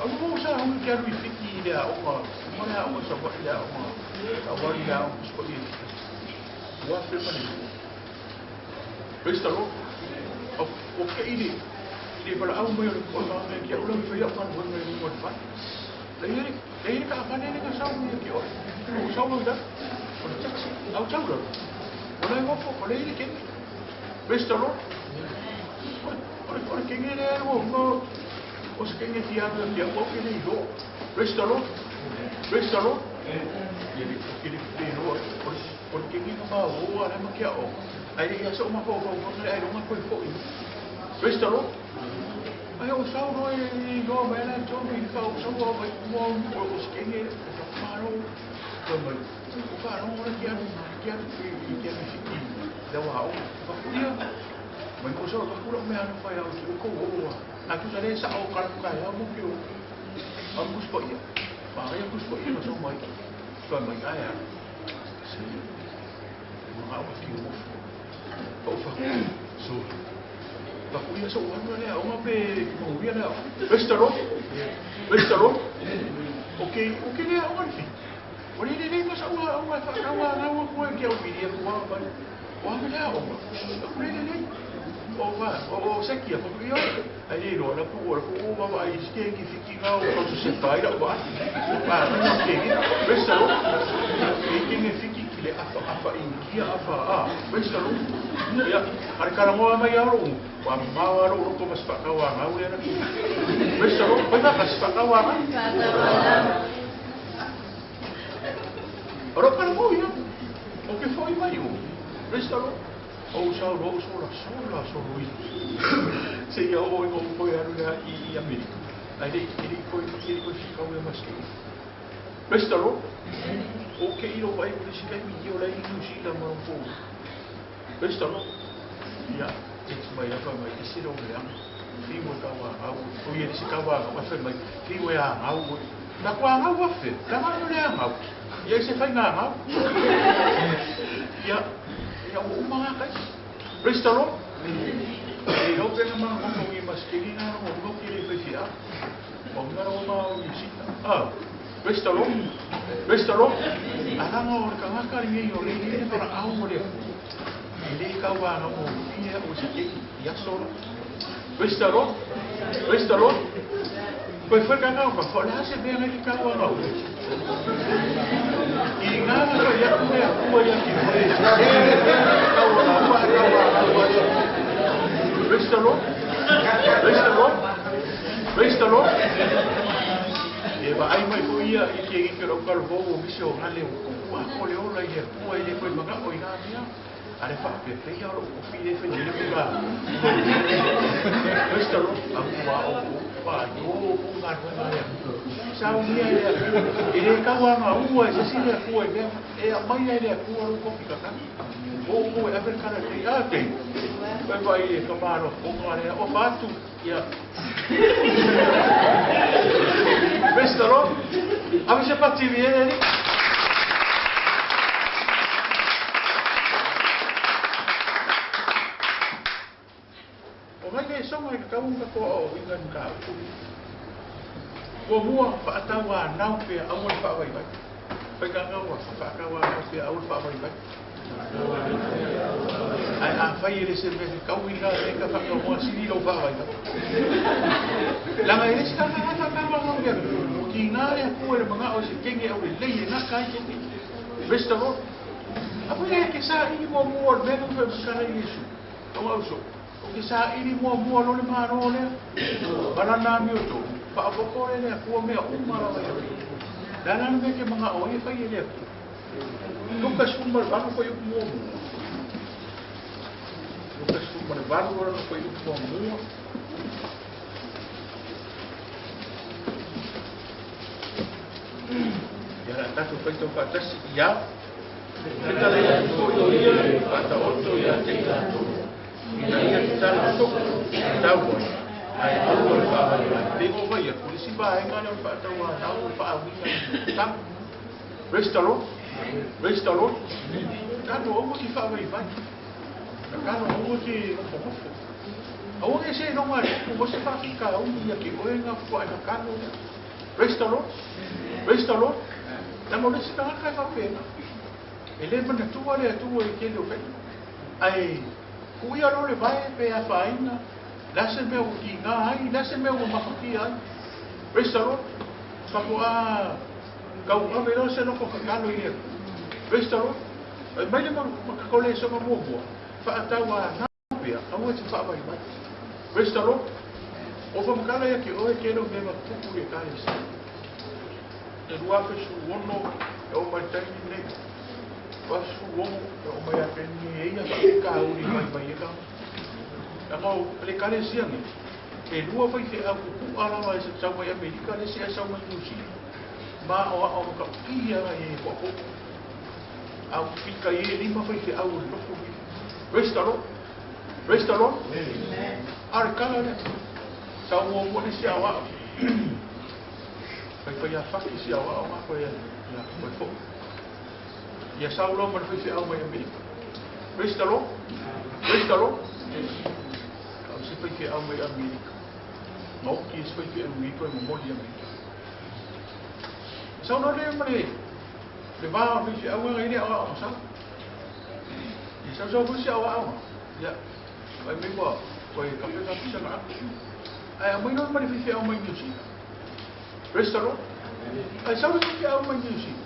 Alu mo sa hui te alu i Fiti i le aoga, uma le aoga i Savaii le aoga, au alu i le aoga i Savaii i 2002. Praise the Lord. Ua kei le, le valaau mai o le o le mea ki a'u lau i fai a'u galuega i luga o le fale. Le i ai, le i ai le taavale lea na sau ia ki oe. Ua ou sau loa i lalo. O le taxi, a ou sau lalo. O la e nofo, o lea i ai le kenge. Praise the Lord. O le, o le, o le kenge lea ua uma o se kenge fia alu ia ki a'u, au ke le iloa. Praise the Lord. Praise the Lord. Ia le, ou te le, le iloa. O le, o le kenge na maua a le ma ke aoga. Ae le i asa o mafaufau le ailoga toe fo'i. Praise the Lord. Ae o sau loa e iloa mai la John i le faausau mai ua o se kenge o malo. Fai mai, o faalogo la ke alu, ke alu, i ke alu fiki, le wā o, whakuia. Mai ko sa whakura mea anu whai au ki uko o o. A tu sa le sa o karaku kai au mo ke o. Au kuspo ia. Wharia kuspo ia ma so mai. Fai mai ai a. Se. Mga au ki o. O whaku. So. Whakuia so anu le au pe mo ia le au. Praise the Lord. Praise the Lord. Okay, okay le au fi. O le le le ma sa ua au fa ka wa na wa ko ke au bi ko wa ba. Wa me le au. O le le le. O va, o se kia ko ia. Ai le ro na ku o ku wa wa ai ske ki fiki ga o ko se fa ira wa. Pa na ke ni. Praise the Lord. E ke me fiki ki le afa afa in kia afa a. Praise the Lord. Ia, are kala moa mai aro. Wa ma wa ro ko mas pa ka wa ngau ia na. Praise the Lord. Pa ka pa ka wa. Oro kala mo ia. O ke foi mai o. Praise the Lord. O sa ro so la so la so ro i. Se ia o i o ko ia ru i Amerika. Ai le i ko i ko fi ka o mas ke. Praise the Lord. O ke i ro vai o si kai mi o la i New Zealand mo po. Praise the Lord. Ia, e mai fa mai e se ro le ang. Fi mo ka wa au. O ia se ka wa wa fa mai. Fi o ia au. Na kwa ngau wa fe. Ka ma le ngau. Ia se fai ngā ngau. Ia, ia o uma kai. Praise the Lord. E o pe ma ko i mas ke ni na o no ke le fe fia. O ngā ro ma o ni sita. Ah. Praise the Lord. Praise the Lord. Ala o ka ngā ka ni o le ni para au mo le. E le ka wa no o ia o se ke ia solo. Praise the Lord. Praise the Lord. Koe whai ka ngau ka wha le se mea ngai ka wa ngau. I ngā ngā ia kua kua ia ki koe. Ka wa ngau ka wa ngau ia. Praise the Lord. Praise the Lord. Praise the Lord. E wa ai mai ko ia i ke i ke ro ka ro o mise o hale o ku a ko le ola i le kua i le koe manga o i ngā mea. Are fa pe pe ia ro o fi le fe ni le ka. Praise the Lord. A wa o pa yo o ngā rua ngā ia. Sa o ia ia. E le ka wa ngā ua e se si le kua e mea e a mai ia le kua ro kopi ka ka. O ko e aver kara te a te. Pai pai e ka maro o ngā rea o whātu. Ia. Praise the Lord. Ave se pati vi e ni. O ngai le songa e ka kaunga ko o inga ni ka. Ko mua whaatawa nau pe au le whaawai vai. Whai ka ngau whaatawa nau pe au le whaawai vai. Ai a whai e le se me kau i ngā e ka whakamoa siri ro whaawai vai. Langa e le se kanga ngā whakawa ngau ia. Ki ngā rea kua le mga o se kenge au le lei e ngā kai kenge. Praise the Lord. Apo ia ke sa i mua mua le mea whai makara i Yesu. O au so. O ke sa i mua mua lo le maro lea. Balana mi o tō. Whaapopore lea kua mea umara mai au. Lana mea ke mga o e whai e lea kua. Lukas umar vanu whai upu mua mua. Lukas umar vanu whai upu mua mua. Ia rā tātou whai tau whaatasi ia. Peta lea ko i o ia, whaata oto ia te i tātou. Ina ia te tala toko, tau ai. Ai aua le whaawai mai. Te o vai a kuri si vaenga le whaataua nau whaawinga i tau. Praise the Lord. Praise the Lord. Kano aua ki whaawai vai. Kano aua ki ngofo. Aua ke se nonga ku mo se whakika au ia ki oe ngā fua e kano. Praise the Lord. Praise the Lord. Namo le si tangata kai whapena. E le mana tua le atua i kele o whenua. Ai, kuia lo le vai pe a whaina. La se mea o ki ngā ai, la se mea o mawhaki ai. Praise the Lord. Whako a kau ave lo se loko whakalo i lea. Praise the Lord. Ai mai le makakole songa mua mua. Whaatawa nā pia, aua te whaawai mai. Praise the Lord. O whamakala ia ki oe ke lo mea pupu le kare sa. E rua fesu ono e o mai taini nei. Wasu ono e o mai a peni e ia whakika uri mai mai e ka. Nanga o le kare sia ni. E rua whai te au kuku arawa e sa sau mai Amerika le se a sau mai New Zealand. Ma o a o ka pia e ko ko. Au pika i lima fai te au loko. Praise the Lord. Praise the Lord. Amen. Are kala le. Sa mo mo ni si awa. Fai fai a faki si awa o ma ko ya. Ya ko fo. Ya saulo mo fai si au mai mi. Praise the Lord. Praise the Lord. Au si fai te au mai Amerika. Mau ki si fai te au mai ko mo mo Amerika. Sau no le mare. Le va fai si au ngai le au sa. I sau sau si au au. Ya. Mai mai wa ko ka pe ka pisa na. Ai mai no mare fai te au mai New Zealand. Praise the Lord. Ai sau le fai au mai New Zealand.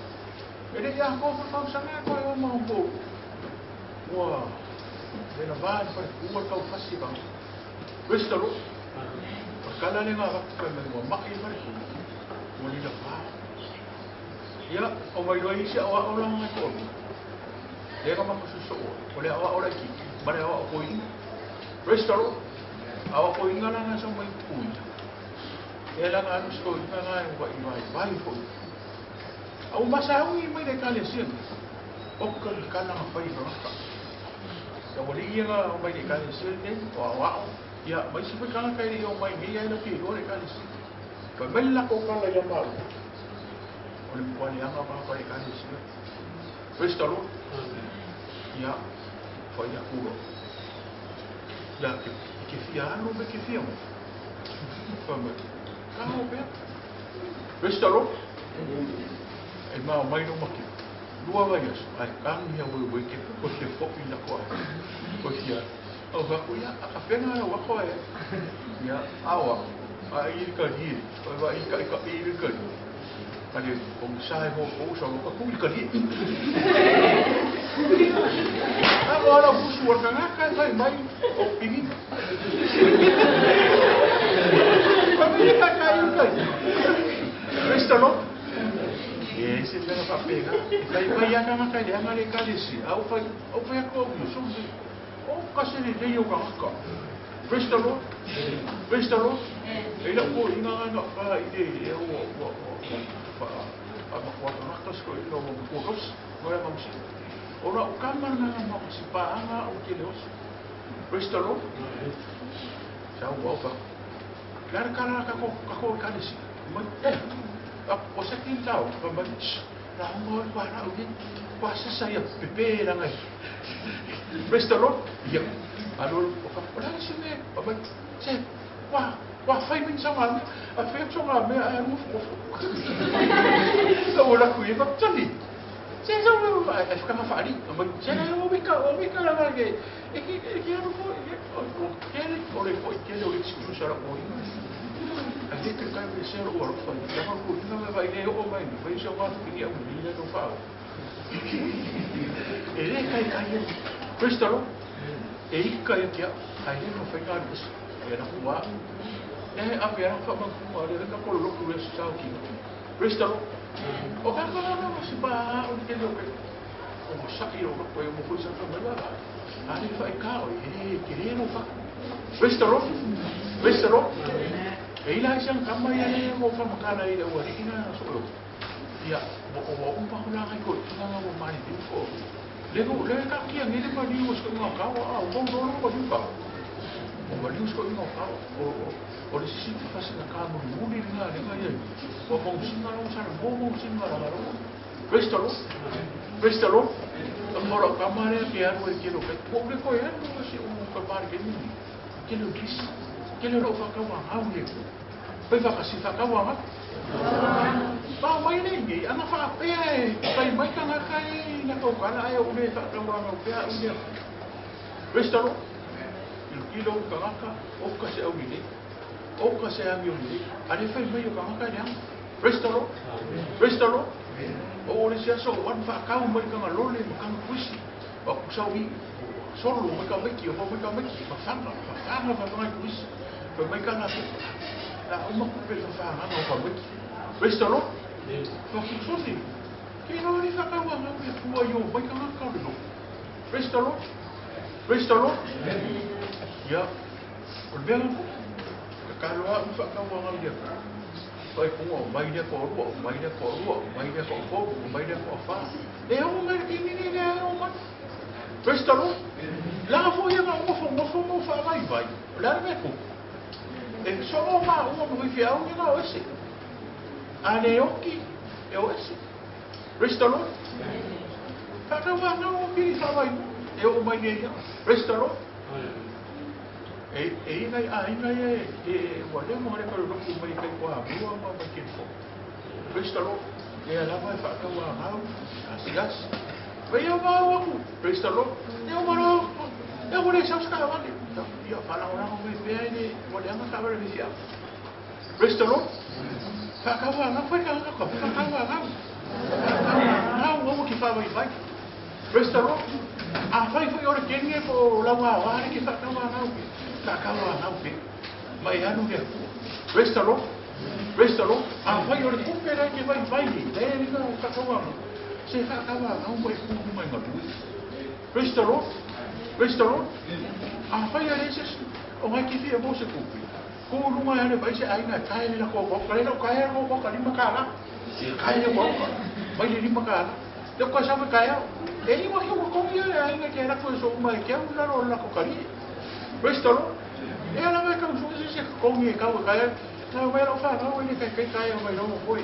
Ele ia ko fa sa na ko o mo mo. Wa. Le na va fa ku ka fasi ba. Praise the Lord. Kala le nga ka mai wa mai fa ku. Mo ni la va. Ia, o mai roi isi au au la ngai ko. Le ka ma su so. O le au au la ki. Ma le au ko i. Praise the Lord. Au ko i nga na sa mai ku. E la nga nu so i nga nga wa i vai vai fo. Au masa au i mai le ka le sin. O ka ka na fai fa ka. Ya wali ia nga o mai le ka le sin ne o au au. Ia mai si ka ka i o mai ngi ai la ki o le ka le sin. Ka mai la ko ka la ya mau. O le mkoa le anga pa le ka le sin. Praise the Lord. Ia fai a kuro. Ia ke fia anu me ke fia mo. Fa mai. Ka ho pea. Praise the Lord. E mau mai no maki. Lua vai aso. Ai kangi hea wei wei ke ko fia fopi na koa. Ko fia. Au ka ko ia a ka whenga au ako e. Ia awa. A i ka hi. O va i ka i ka i ka. Ka le o sai mo ko sa ka ku ka hi. A wala busu wa ka ka kai mai o pigi. Ka mi ka ka i ka. Praise the Lord. E se pega pa pega. Kai mai ana nga kai le anga le kalisi. Au fai au fai ko u so o ka se le le yo ka ka. Praise the Lord. Praise the Lord. E la ko inga nga pa i le e o o o pa a ma ko na ka sko i lo mo ko ko mo ya mamsi. O la o ka ma na ma si pa anga o ke le os. Praise the Lord. Sa o pa. Lara kala ka ko ka ko kalisi. Mo e o se kin tau pa ma la mo pa na o ni pa sa sa ya pepe la ngai. Praise the Lord. Ya. Alo o ka la se me pa ma se wa wa fai min sa ma a fe so ma me a mu fo. O la ku e pa tani. Se sa mo a ka ma fa ali. Ma se na o mi ka la ke e ke e ke ro fo e o ke o le fo ke le o excuse ara o. A te te kai me se ro fa. Ya ma ku na me vai le o mai vai se o ki ya ni le no fa. E le kai kai. Praise the Lord. E i kai kia ai le no fa ka ni. E na ku wa. E a pe fa ma ku le na ko lo ku le sa ki. Praise the Lord. O ka ka na si pa o ke lo ke. O sa ki o ko e mo fu sa fa ma la. A le fa ka o e ke le no fa. Praise the Lord. Praise the Lord. E ila isang kamay ale mo fa makala ile ua ina so. Ia mo o umpa ko la ko nga mo mani di ko. Le ko le ka kia ngile pa ni o sko nga ka wa o mo ro ko di ka. O ma ni sko nga ka o o le si fa sa ka mo mo ni nga le nga ye. O mo singa ro sa mo mo singa ra ro. Praise the Lord. Praise the Lord. O mo ro ka mare ke aru e ke lo ke. Ko le ko e mo si o ka mare ke ni. Ke lo kis. Ke le ro fa ka wa ha o le. Pai fa ka si fa ka wa ha. Pa mai le ngi ana fa pe pai mai ka nga kai na ko kana ai o le fa ka wa no pe o le. Praise the Lord. Il kilo ka ka o ka se au ni. O ka se au ni. Ale fai mai o ka ka le. Praise the Lord. Praise the Lord. O le sia so wan fa ka mai ka nga lole ma ka kuisi. O ku sa wi. Solo mai ka mai ki o mai ka mai ki fa fa fa fa fa mai kuisi. Fa mai ka na la uma ku pe fa fa na fa mai. Praise the Lord. Fa ku so si. Ke no ni fa ka wa nga ku tua yo mai ka nga ka lo. Praise the Lord. Praise the Lord. Ya. O le ku. Ka lo fa ka wa nga le. Fai kuga o mai lea toalua, o mai lea toalua, o mai lea toatolu, o mai lea toafa. Le oo mai le taimi lenei lea e oo mai. Praise the Lord. Leaga foi ia na ou nofonofo ma ou faavaivai, o le a le mea e tupu? E soo maua ma faifeau ia na o ese. A le oti, e o ese. Praise the Lord. Faatauanau o pili faavaivai, e oo mai nei ia. Praise the Lord. E i nai aiga ia e ua leva ona le toe lotu mai kai Toamua ma mai Keriso. Praise the Lord. Lea lava e faatauanau, asiasi. Vai ia vao aku. Praise the Lord. Ia ua e ua le sau se taavale. Ia faalagolago mai pea i le ua leaga taavale a faifeau. Praise the Lord. Faatauanau, fai tagata ka faatauanau. Faatauanau, aua ke faavaivai. Praise the Lord. Afai foi o le kene po o lau aoga le ke faatauanau pe. Faatauanau pe. Ma e alu le Atua. Praise the Lord. Praise the Lord. Afai o le tupe la e te vaivai nei, lea e liga o faatauanau. Se faatauanau ma e tu i luga i galue. Praise the Lord. Praise the Lord. Afai e leai se isi o ngai ke fia maua se tupe, tu i luga e alu e vaai se aiga e tae le latou maota. Lea lau taea le maota $5. Tae le maota mai le $5. Lea ou toe sau e taeao. E iwa ki ua togi ia le aiga ke alu atu e souma e ke au i lalo o le latou talie. Praise the Lord. E ala mai tau sue se se togi e tau e taeao. Na mai lau whanau e le kai kai taea mai lau moe.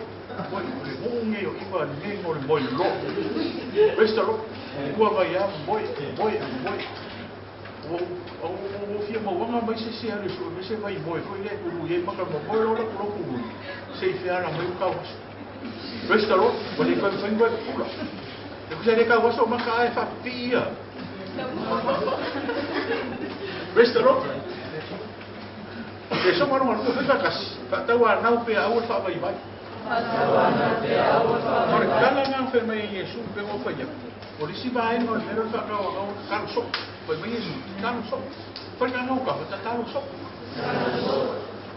Moe, o le nuu nei o iwa nei mo le moe lo. Praise the Lord. Ua mai a moe, moe, moe. Ua ua fia mauaga mai se se alu e sue mai se vai moe foi lea e tului ai maka ma moe loa latou lau tului. Se i feala mai u tau aso. Praise the Lord. Ua le toe mafai ona toe pupula. E kusa le tau aso o maka ae faapipii ia. Praise the Lord. E soga lona lua fai faatasi, faatauanau pea aua le faavaivai. O le tala lena na fai mai ai Iesu i pega o fai atu, o le isi vaega o le mea lea o le faatauanau o le tatalo soo. Fai mai Iesu, tatalo soo. Fai lana o kafa, tatalo soo.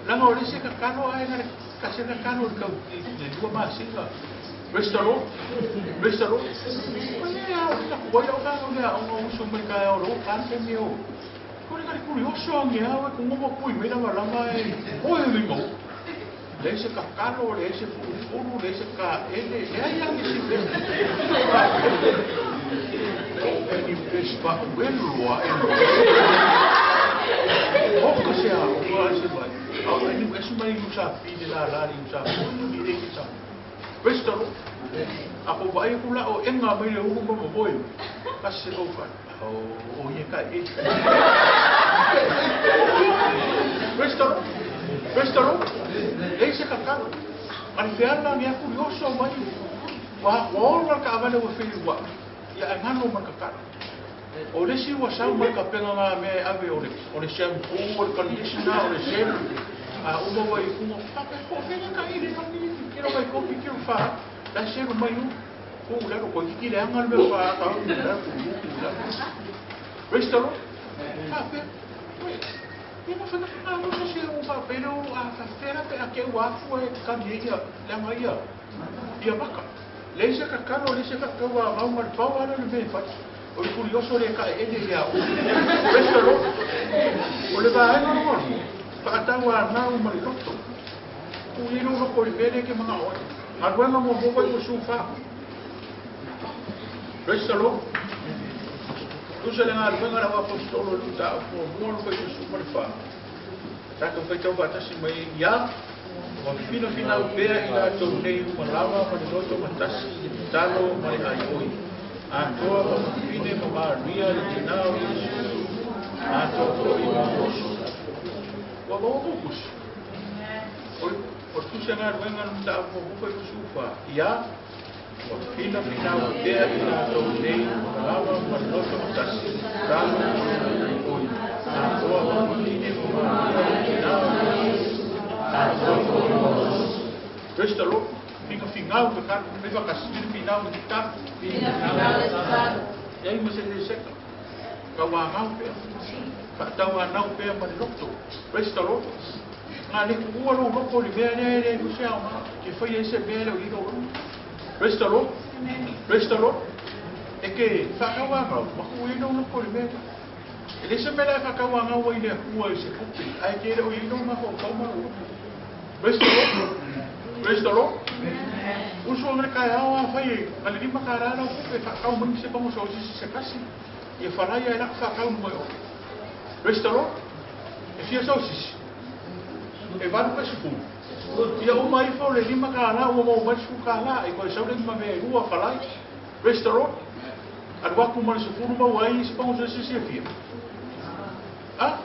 Leaga o le isi e tatalo ae na le tasi e tatalo i le tau i le 2 masina. Praise the Lord. Praise the Lord. Fai e a o taku ai lau fanau le aoga o uso mai taeao o le o tane taimi e o. Kore kare kurioso ange au e kongomo pui mai lava lava e oe le mau. Leai se kakalo, leai se fulufulu, leai se kaele, leai lava nisi mea. O NUS faaʻuelu loa e Oka se aoga ai se mai. A o NUS mai USAP le lālā le USAP, i le USAP. Praise the Lord. A ko vaai aku la o enga mai le ulu ma momoe. Kasi se ou fale. O ia ka e. Praise the Lord. Praise the Lord. Leai se kakalo. Ma le feala ni aku rioso mai. Ua ua ola le taavale ua feiuaʻi. Ia ae galo ma le kakalo. O le isi ua sau mai ka pega ngā mea e ave o le o le shampoo, o le conditioner, o le selu. A uma ua i kuga, faapea po o fea ka ili no ni kilo mai kopi kilo fa. La selu mai u. Ku lalo ko kiki leaga le mea fa ka u la ku ku la. Praise the Lord. Faapea. Ia ma whana whakaaro se se o whapere o a whawhera pe a ke ua afua e kani e ia, leaga ia, ia maka. Leai se kakalo, leai se whakau a ngau ma le pau ala le mea e whai. O le kurioso le ka e ene ia o. Praise the Lord. O le vaega lona lua, whaatau a ngau ma le loto. Ku i lo loko i le mea lea ke mangao ai. Galuega muamua foi ua su fa. Praise the Lord. Tusa le galuega a le auaposetolo i le mataupu muamua le fai ua su ma le fa. Tatou faitau faatasi mai ai ia, ua finafinau pea i latou nei uma lava ma le loto matasi i le tatalo ma le aioi. Atoa ma mafine ma Maria le tina o Iesu, atoa foi ma Ioso. Ua maua kou tusi. O le o le tusi a galuega a le mataupu muamua fai ua su fa, ia, ua finafinau pea i latou nei uma lava ma le loto matasi i le tatalo ma le aioi. Atoa ma mafine ma Maria le tina o Iesu, atoa foi ma Ioso. Praise the Lord. Finafinau tatalo, fai faatasi, finafinau le tatalo. Finafinau le tatalo. Leai ma se leseka. Tauanau pea. Faatauanau pea ma le loto. Praise the Lord. Nga le kuua lou loto i le mea lea e leai foi se aoga. Ke faia ai se mea e le o i ai lou loto. Praise the Lord. Praise the Lord. E ke faatauanau, ma tuu i ai lou loto i le mea lea. E leai se mea la e faatauanau ai le Atua i se tupe, ae ke le o i ai lou mafaufau ma lou loto. Praise the Lord. Praise the Lord. Uso le ka ao a fai ma le lima ka rara o pe fa kau mai se pango so se kasi. Ia falaia e la fa kau mai o. Praise the Lord. E fia so sisi. E valu pe suku. Ia uma ifo le lima ka la ua mau mai suku ka la e koe sau le lima me rua falai. Praise the Lord. Alu aku ma le sefulu mau ai se pango so sisi e fia. Ah?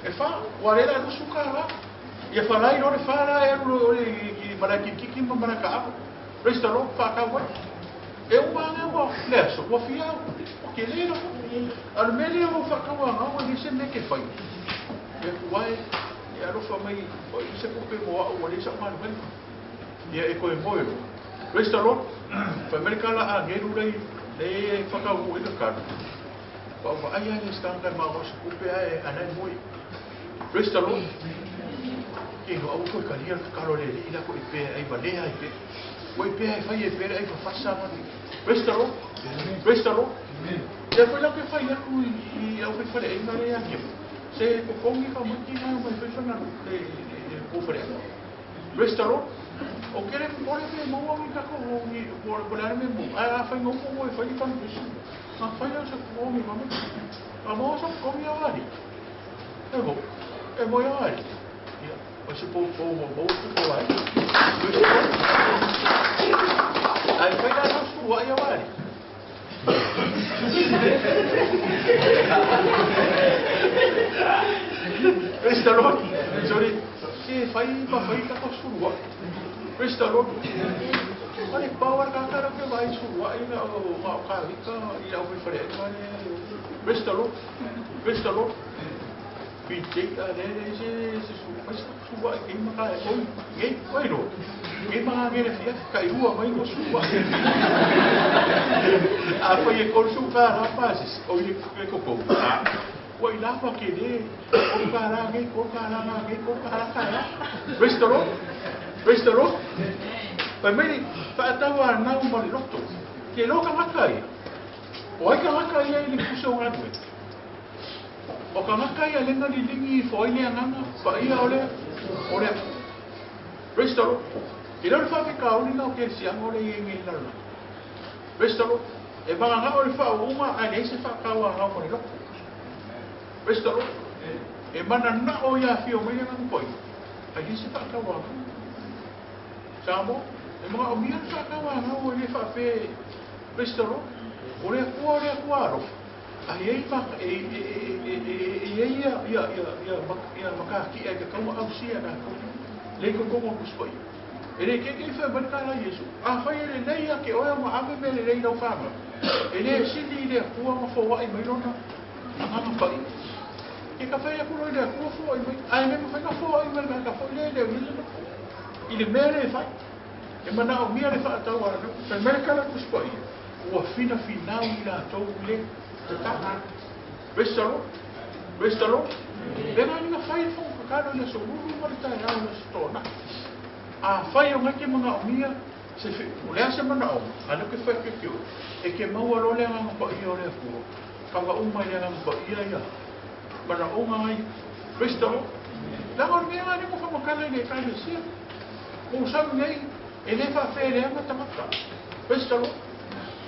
E fa, ua le la lusu ka la. Ia falai lo le fa la e alu o le i malaki kiki ma malaka apo. Praise the Lord, fa kau ai. E uma anga ua le aso, ua fia au. O ke le la. A le mele o fa kau anga ua le se me ke fai. Ia kuai, e alofa mai, o i se kupe mo au, ua le sa malu mai. Ia e koe moe lo. Praise the Lord. Fai mai ka la a ngelu lei, le e whakau i ka karu. Pa ua ai ai le stanga ma o se kupe ai anai moe. Praise the Lord. Ke no au koe kalia ka karo le li ila ko i pe ai valea ai pe. Ko i pe ai fai e pe ai fafasa ma. Praise the Lord. Praise the Lord. Ia foi la ke fai aku i au fai fale ai ngare a kia. Se ko kongi ka mai ki ngā mai fai whana le ko fale. Praise the Lord. O kere pore me maua mi kako o ni pore pore me mo. Ai a fai ngopo mo e fai kan bisu. A fai au se ko mi mama. A mo sa ko mi awari. E mo. E mo awari. Ia. O se po po mo mo ko ai. Praise the Lord. Ai fai la no su ai awari. Praise the Lord. Sorry. Se fai pa fai ka ko su wa. Praise the Lord. Ale power ka ka ke vai su wa ina o ma ka ka i au fai fare. Praise the Lord. Praise the Lord. Pi te a le le se se su fai su wa ke ma ka e oi. Nge oi ro. Nge ma nge le fia ka i rua mai ko su wa. A fai e ko su ka ra pa se o i le ko ko. Ua i lapa ke le o ka ra nge ko ka ra nge ko ka ra ka ra. Praise the Lord. Praise the Lord. Pai mai whaatawa nau ma le loto. Ke lo ka ngaka ia. O ai ka ngaka ia i le kusa o ngā O ka ngaka ia lenga li lingi i foai le anganga. Pa ia o le o le. Praise the Lord. Ke leo le whawhi ka uli nau ke sianga o le i ngi lalala. Praise the Lord. E manga ngā o le wha uma ai le se whakawa ngā ma le loto. Praise the Lord. E mana na o ia whio mai ngā poi. Ai le se whakawa ngā. Samo, e mga o mia whakawa ngā o le whawhe. Praise the Lord. O le akua alofa. Ai ei whaka, e ia ia ia ia makaki e ka kaua au sia nā kau. Le ko kongo kuspoi. E le keke i whai marika la Yesu. A whai e le nei a ke oea ma ame me le lei lau whanga. E le sili i le akua ma fawai mai lona. Anganga pai. Ke ka whai aku roi le akua fawai mai. Ai me ma whai ka fawai mai ka fawai le le le I le mea le whai. E mana o mia le whaatau ara. Whai marika la kuspoi. Ua whina whinau i la tau le te taka. Praise the Lord. Praise the Lord. Le ngā ninga whai whong kakaro le so ruru ma le tai au le so tōna. A whai o ngake mga o mia, se whiu, o lea se mana o, a ke whai ke kio, e ke maua lo lea ngā pa ia o lea kua, ka wa uma lea ngā pa ia ia, mana o ngā ai. Praise the Lord. La ngā mea ngā nimo whamakala i le kai le sia. Ko sau nei, e le whawhe lea ngā tamata. Praise the Lord.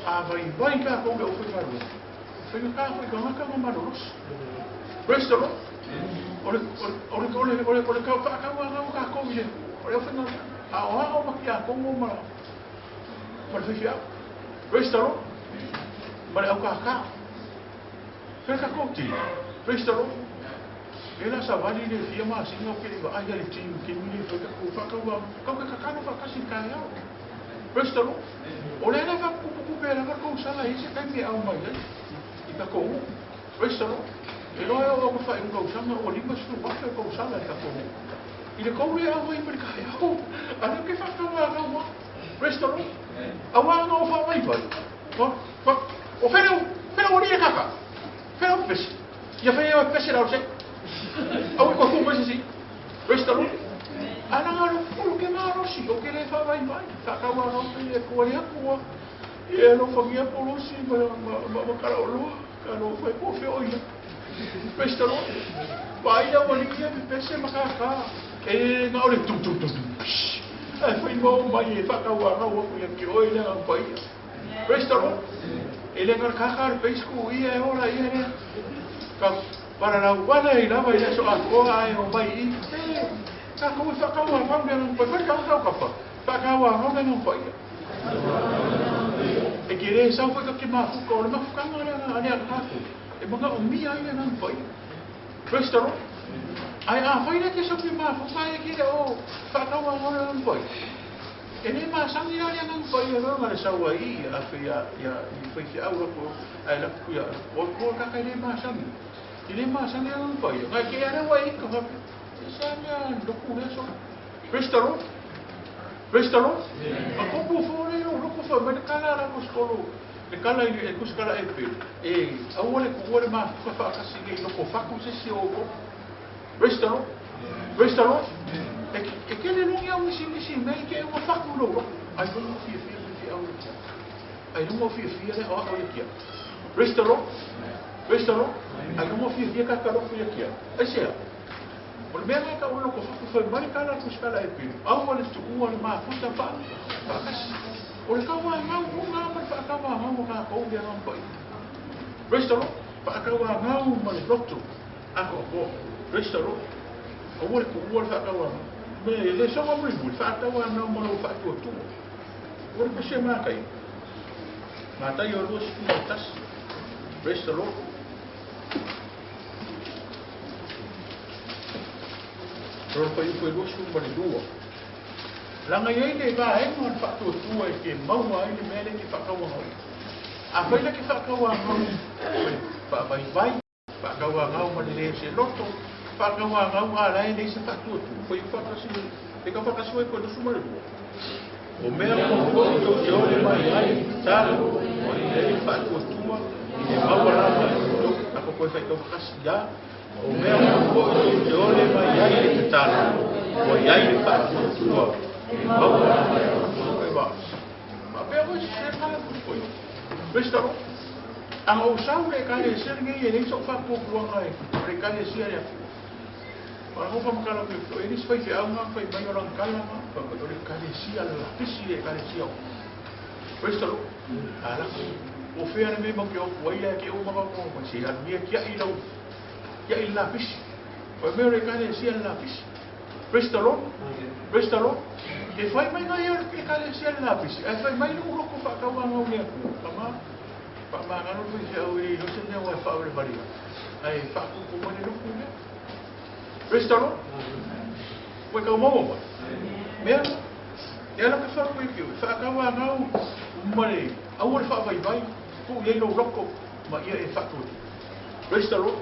A vai vai ka kou le o whai wharua. Whai ngā whai ka ngā ka ngā maroros. Praise the Lord. O le ka whakau ngā ka kou i le. O le whai ngā a o hao maki a kongo ma le whiwhi au. Praise the Lord. Ma le au ka ka. Whai ka kouti. Praise the Lord. E la sa wali le fia maa singa o ke iwa ai le tiu ke mile whai ka kou whakau au. Kau ke kakano whakasi kai au. Praise the Lord. O le ana whakupuku pera ka kou sala i se kai me au mai ai. I ka kou. Praise the Lord. E loa o au whai ungau sanga o lima suru wafe o kou sala i ka kou. I le kou le au ai mai kai au. Ana ke whakawa au wa. Praise the Lord. Awa ngā o wha mai vai. O whenau, whenau o ria kaka. Whenau pesi. Ia whenau pesi rau se. Au i ko kou pesi si. Praise the Lord. Ana ngā ro ke ngā rosi o ke le wha vai vai. Whakawa ngā o le kua le akua. Ia no whangia polosi ma kara o loa. Ka no whai po whio ia. Praise the Lord. Wa ia wa likia me pese makaka. E ngā ore tum tum tum tum. Ai fai mo mai e whakawangau aku ia ki oi le ang paia. Praise the Lord. E le ngar kaka le peisku ia e ora ia le. Ka para la wala i lava i le so akoa ai o mai i. E, ka kau e whakawangau le ang paia. Whakawangau ka wha. Whakawangau le ang paia. E ki re sau whai ka ki mafuka o le mafukanga le ang ane ang. E manga o mia i le ang paia. Praise the Lord. Ai a whai le ke so ki mafuka e ki le o whakawangau le ang paia. E le masangi la le ang paia lo nga le saua i a whai ia i whai te aura ko ai la ku ia o ko ka kai le masangi. I le masangi ang paia. Ngai ke ara wai ka whape. E sa mea loku le so. Praise the Lord. Praise the Lord. A kopu fōre o loko wha mai le kala la ko skolo. Le kala i e kuskala e pe. E aua le ku le mafuka whaakasi nei loko whaku se si o ko. Praise the Lord. Praise the Lord. E ke le longi au isi misi mei ke ua whaku lo. Ai lunga fia fia fia au le kia. Ai lunga fia fia le au le kia. Praise the Lord. Praise the Lord. Ai lunga fia fia ka ka le kia. Ai sea. O le mea ka o loko whaku whai mai kala kuskala e pilu. Au le tuua le mafuta pa. Whakasi. O le kawa ngau unga ma le whaakawa ngau ka kou le ang pai. Praise the Lord. Whaakawa ngau ma le lotu. Ako ko. Praise the Lord. O le kuua le whaakawa ngau. Me le songa muli muli whaakawa ngau ma le whaatua tua. O le pese mākai. Mātai o lua siku tasi. Praise the Lord. Rora whai upo e lua siku ma le lua. Langa iei le vaenga o le whaatua tua e ke maua ai le mea le ke whaakawa ngau. A whai le ke whaakawa ngau, whaavai vai, whaakawa ngau ma le le se loto, whaakawa ngau a lae nei se whaatua tua. Whai whakasi, e ka whakasi wai koe lusu ma le lua. O mea mo koi tau te ole mai ai, talo, o i le whaatua tua, i le maua la mai tau, ako koe whai tau whakasi ia, o mea mo koi tau te ole mai ai le te talo, o i ai le whaatua tua, i le maua la mai tau, e wā. Ma pea koe se kala pui. Praise the Lord. Anga o sau le kare se ngi e nei so fa po kuanga e le kare se le aku. Para ho fa makala pe e ni fai fe anga fai mai o lang kala ma fa o le kare se ala la pisi le kare se o. Praise the Lord. Ala o fe ana me mo ke o wai le ke o maka ko ma se ala ni kia i lo kia i la pisi. O me le kare se ala la pisi. Praise the Lord. Praise the Lord. E fai mai ngai o le kare se ala la pisi. E fai mai lo ko fa ka wa ngau le aku. Kama pa mangano fui se au i se mea wai wha ore maria. Ai wha kuku mai le luku mea. Praise the Lord. Wai kau maua mai. Mea, e ala ka wha koe ki wha kawa ngau mare, au ore wha vai vai, ku iei lo roko, ma ia e wha koe. Praise the Lord.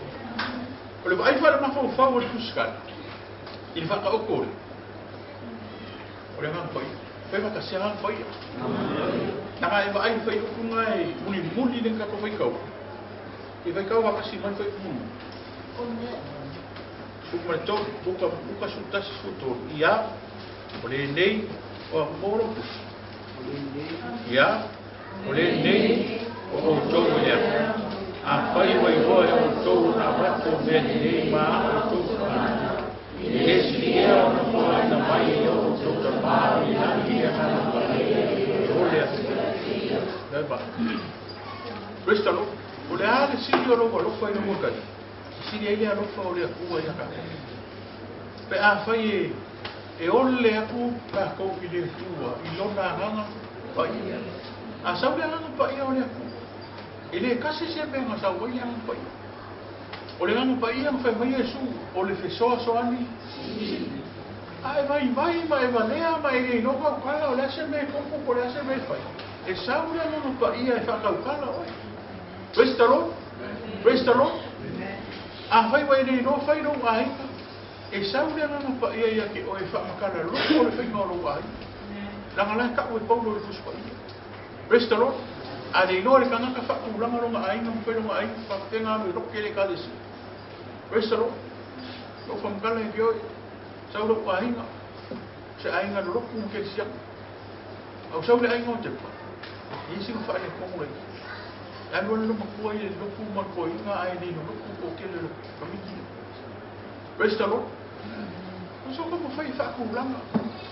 O le vai wha le mawhau whau o le kuskana. I le whaka o kore. O le ngang whai. Whai waka se ngang whai. Nanga e vaai whai uku ngai muli muli le kako whai kau. E whai kau wakasi mai whai mulu. Uku mai tō, uka su tasi su tō. Ia, o le nei, o a moro pusi. Ia, o le nei, o o tō ia. A whai wai hoa e o tō na wako mea ni nei mā o tō whana. E le si ea o na hoa na mai e o tō ta mā i langi e hana whai. O le atu. Praise the Lord. O le a le siri o loa lofa i loa kani. Siri ai le alofa o le akua ia ka. Pe a whai e ole aku ka kou i le tua i lona hanga pa ia. A sau le hanga pa ia o le aku. E le kasi se mea nga sau ai le hanga pa ia. O le hanga pa ia nga whai mai e su o le fesoa soani. A e vai vai ma e valea ma e le inoka o kala o le ase me kopu o le ase me whai. E sau le hanga pa ia e whakaukala oe. Praise the Lord. Praise the Lord. A whai wai nei no whai no ahinga. E sau le hanga pa ia ia ke oe whamakala loko o le whainga o lou ahinga. Langa lai ka oe paulo le fusu pa ia. Praise the Lord. A le iloa le kangaka whakulanga longa ahinga mwhai longa ahinga whakatenga anu i roke le kalesi. Praise the Lord. Lo whamakala e ki oe. Sau lou ahinga. Se ahinga no roku mke siak. Au sau le ahinga o te pa. Isi nga whaale kongo e. Alu le makua i le loku ma koinga ai nei no loku ko ke le kamiki. Praise the Lord. O so taumafai e faatulaga,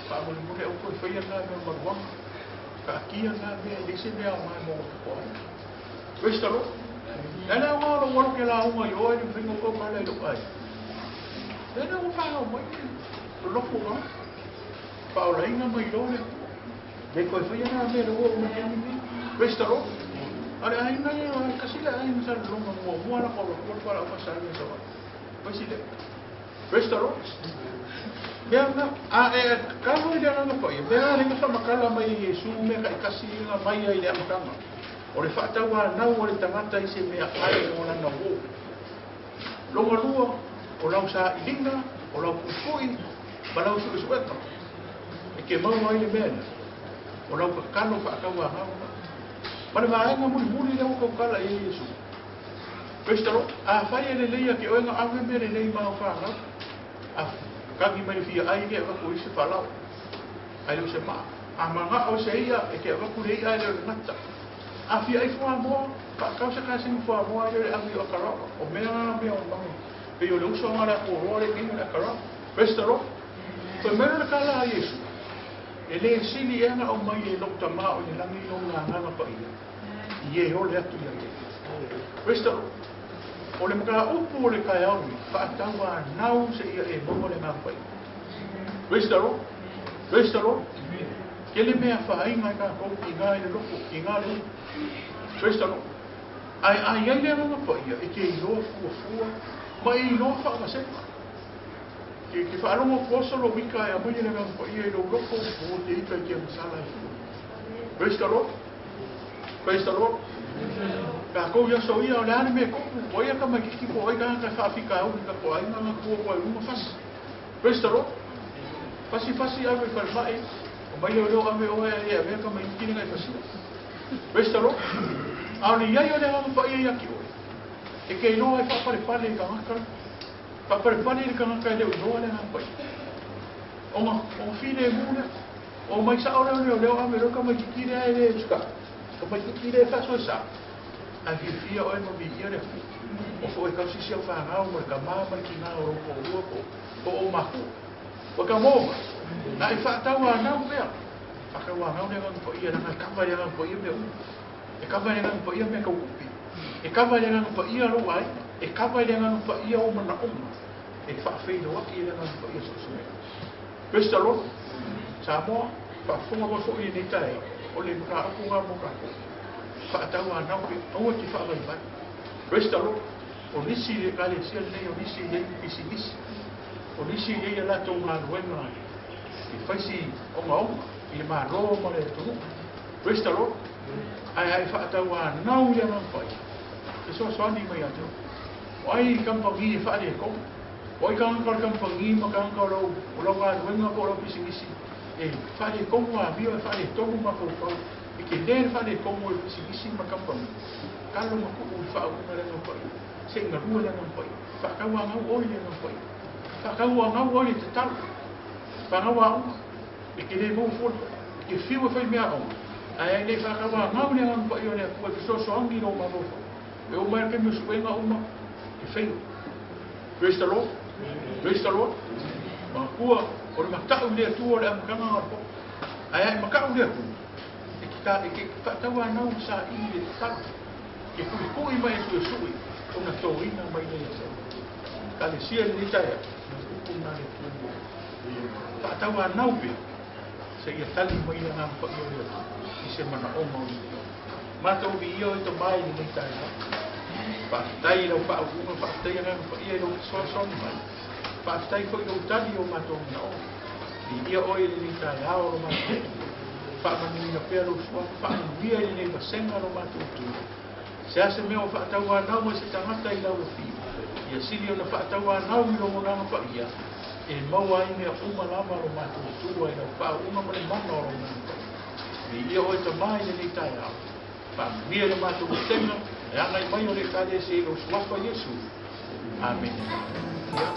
faamolemole aua toe faia lena mea o maluaga, taatia lena mea e leai se mea aoga e maua atu po o ai. Praise the Lord. Le a le aoga o lou alo ke lauga i o ai le mafai ona ou tautala i lou aiga. Lea la ua fanau mai le lolofu o tagata. Faaolaina mai loa le Atua. Le toe faia lena mea lea ua oo mai i le taimi lenei. Praise the Lord. A o le aiga lea, e tasi le aiga sa lologa muamua la kau atua le fualaau faasaina i Savaii. Praise the Praise the Lord. Mea na, a e tatalo i le Agaga Paia, mea lea na faamatala mai e Iesu mea taitasi ia na mai ai i le amataga, o le faatauanau a le tagata i se meaai mo lana uo. Lona lua, o lau sailiga, o lau puipui, ma lau suesuega, e te maua ai le mea lea, o lau tatalo faatauanau lena. Ma le vaega mulimuli lea ua tautala i ai Iesu. Praise the Lord. Afai e lelei ia te oe na ave mea lelei ma au fanau, a kagi mai le fia ai le avatu i se falao, ai le o se maa. A manao se ia e te avatu le ia e le o le gata. A fia ai fuamoa, faatau se kasegi fuamoa ai le o le ave i o Akarawa. O mea na mea o manu. Pei o le uso nga le atu o roa le nei o le Akarawa. Praise the Lord. Fai mai le kala a Iesu, e le sili ea na aumai e lou Tama o i le lagi lona Agaga Paia, i e ole atu ia te ia. Praise the Lord. O le mataupu o le taeao nei, faatauanau seia e maua le Agaga Paia. Praise the Lord. Praise the Lord. Tele mea afaina e tatou i ina i le loto, i ina le upu. Praise the Lord. Ae a i ai le Agaga Paia e te iloa fuafua ma e iloa faavasega. Ke, ke faalogo atu oso lou ika e aumai le Agaga Paia i lou loto, ua te ika i te agasala e fua. Praise the Lord. Praise the Lord. Tatou i aso ia, o le a le mea e tupu, o ai a tamaitiiti po o ai tagata e faafitauli i tatou aiga na tua atu ai i luga fasi. Praise the Lord. Fasi fasi ave i falemai, omai leoleo ave oe ai e avea tamaitiiti lena i fasia. Praise the Lord. A o le iai o le Agaga Paia ia te oe, e te iloa ai faapalepale i tagata, faapalepale i le tagata e le o iloa le Agaga Paia. Ona, ona filemu lea. O mai sao lea o leoleo ave loa tamaititi lea e le usitai, tamaititi lea e faasoesa, ae fiafia oe ma viia le Atua. O foi e tausi si au fanau ma le tama ma le tina o lou toalua po po o matua. Ua ka mo mai, na e faatauanau pea, faatauanau le Agaga Paia leaga e kava i le Agaga Paia mea uma. E kava i le Agaga Paia mea tau tupe. E kava i le Agaga Paia lou aiga. E kava i le Agaga Paia ou manaoga. E faafeiloai e le Agaga Paia so o se mea. Praise the Lord. Samoa, faafofoga mai foi i lenei taeao, o le mataupu lena mo tatou. Faatauanau pea, aua e te faavaivai. Praise the Lord. O nisi i le Ekalesia lenei, o nisi e i ai pisinisi, o nisi e i ai a latou galuega e fai si ogaoga i le Malo ma le atunuu. Praise the Lord. Ae a e faatauanau i le Agaga Paia, fesoasoani mai ia te oe. O ai kamupani e faaletonu? O ai tagata o le kamupani ma tagata o lau, o lau galuega po o lau pisinisi e faaletonu amio, e faaletonu mafaufau, e tele le faaletonu o le pisinisi ma le kamupani? Talo ma tuu i le faauuga le Agaga Paia, se i galue le Agaga Paia. Faatauanau oe i le Agaga Paia. Faatauanau oe i le tatalo. Fanau aoga, e te le maua fua le, e te fiu e fai meaaoga, ae a e le faatauanau i le Agaga Paia o le Atua e fesoasoani i lou mafaufau, E oo mai le taimi o suega uma, e fail. Praise the Lord. Praise the Lord. Manatua, o le matau i le Atua o le amataga na o le poto. Ae a e matau i le Atua, e te ta, e te faatauanau ma saili le tatalo, e tuitui ma e suesue ona toina mai lea ia te oe. Ekalesia i lenei taeao, o le upu lena a le Atua mo oe. Faatauanau pea, seia tali mai le Agaga Paia o le Atua i se manaoga o le oe. Matou viia oe Tama i lenei taeao. Faafetai i lau faauuga, faafetai Agaga Paia i lou fesoasoani mai. Faafetai foi i lou tali i o matou manaoga. Viia oe i lenei taeao o lo matou Atua. Faamanuina pea lou suafa, faamanuia i lenei vasega lo matou Atua. Se a se mea ua faatauanau mai se tagata i lau afio, ia sili ona faatauanau i lou Agaga Paia, e maua ai mea uma lava lo matou Atua i lau faauuga ma le mana o lou Agaga Paia. Viia oe Tama i lenei taeao. Faamanuia i le matou vasega e agai mai o le Ekalesia i lou Suafa Iesu. Amene. Ia.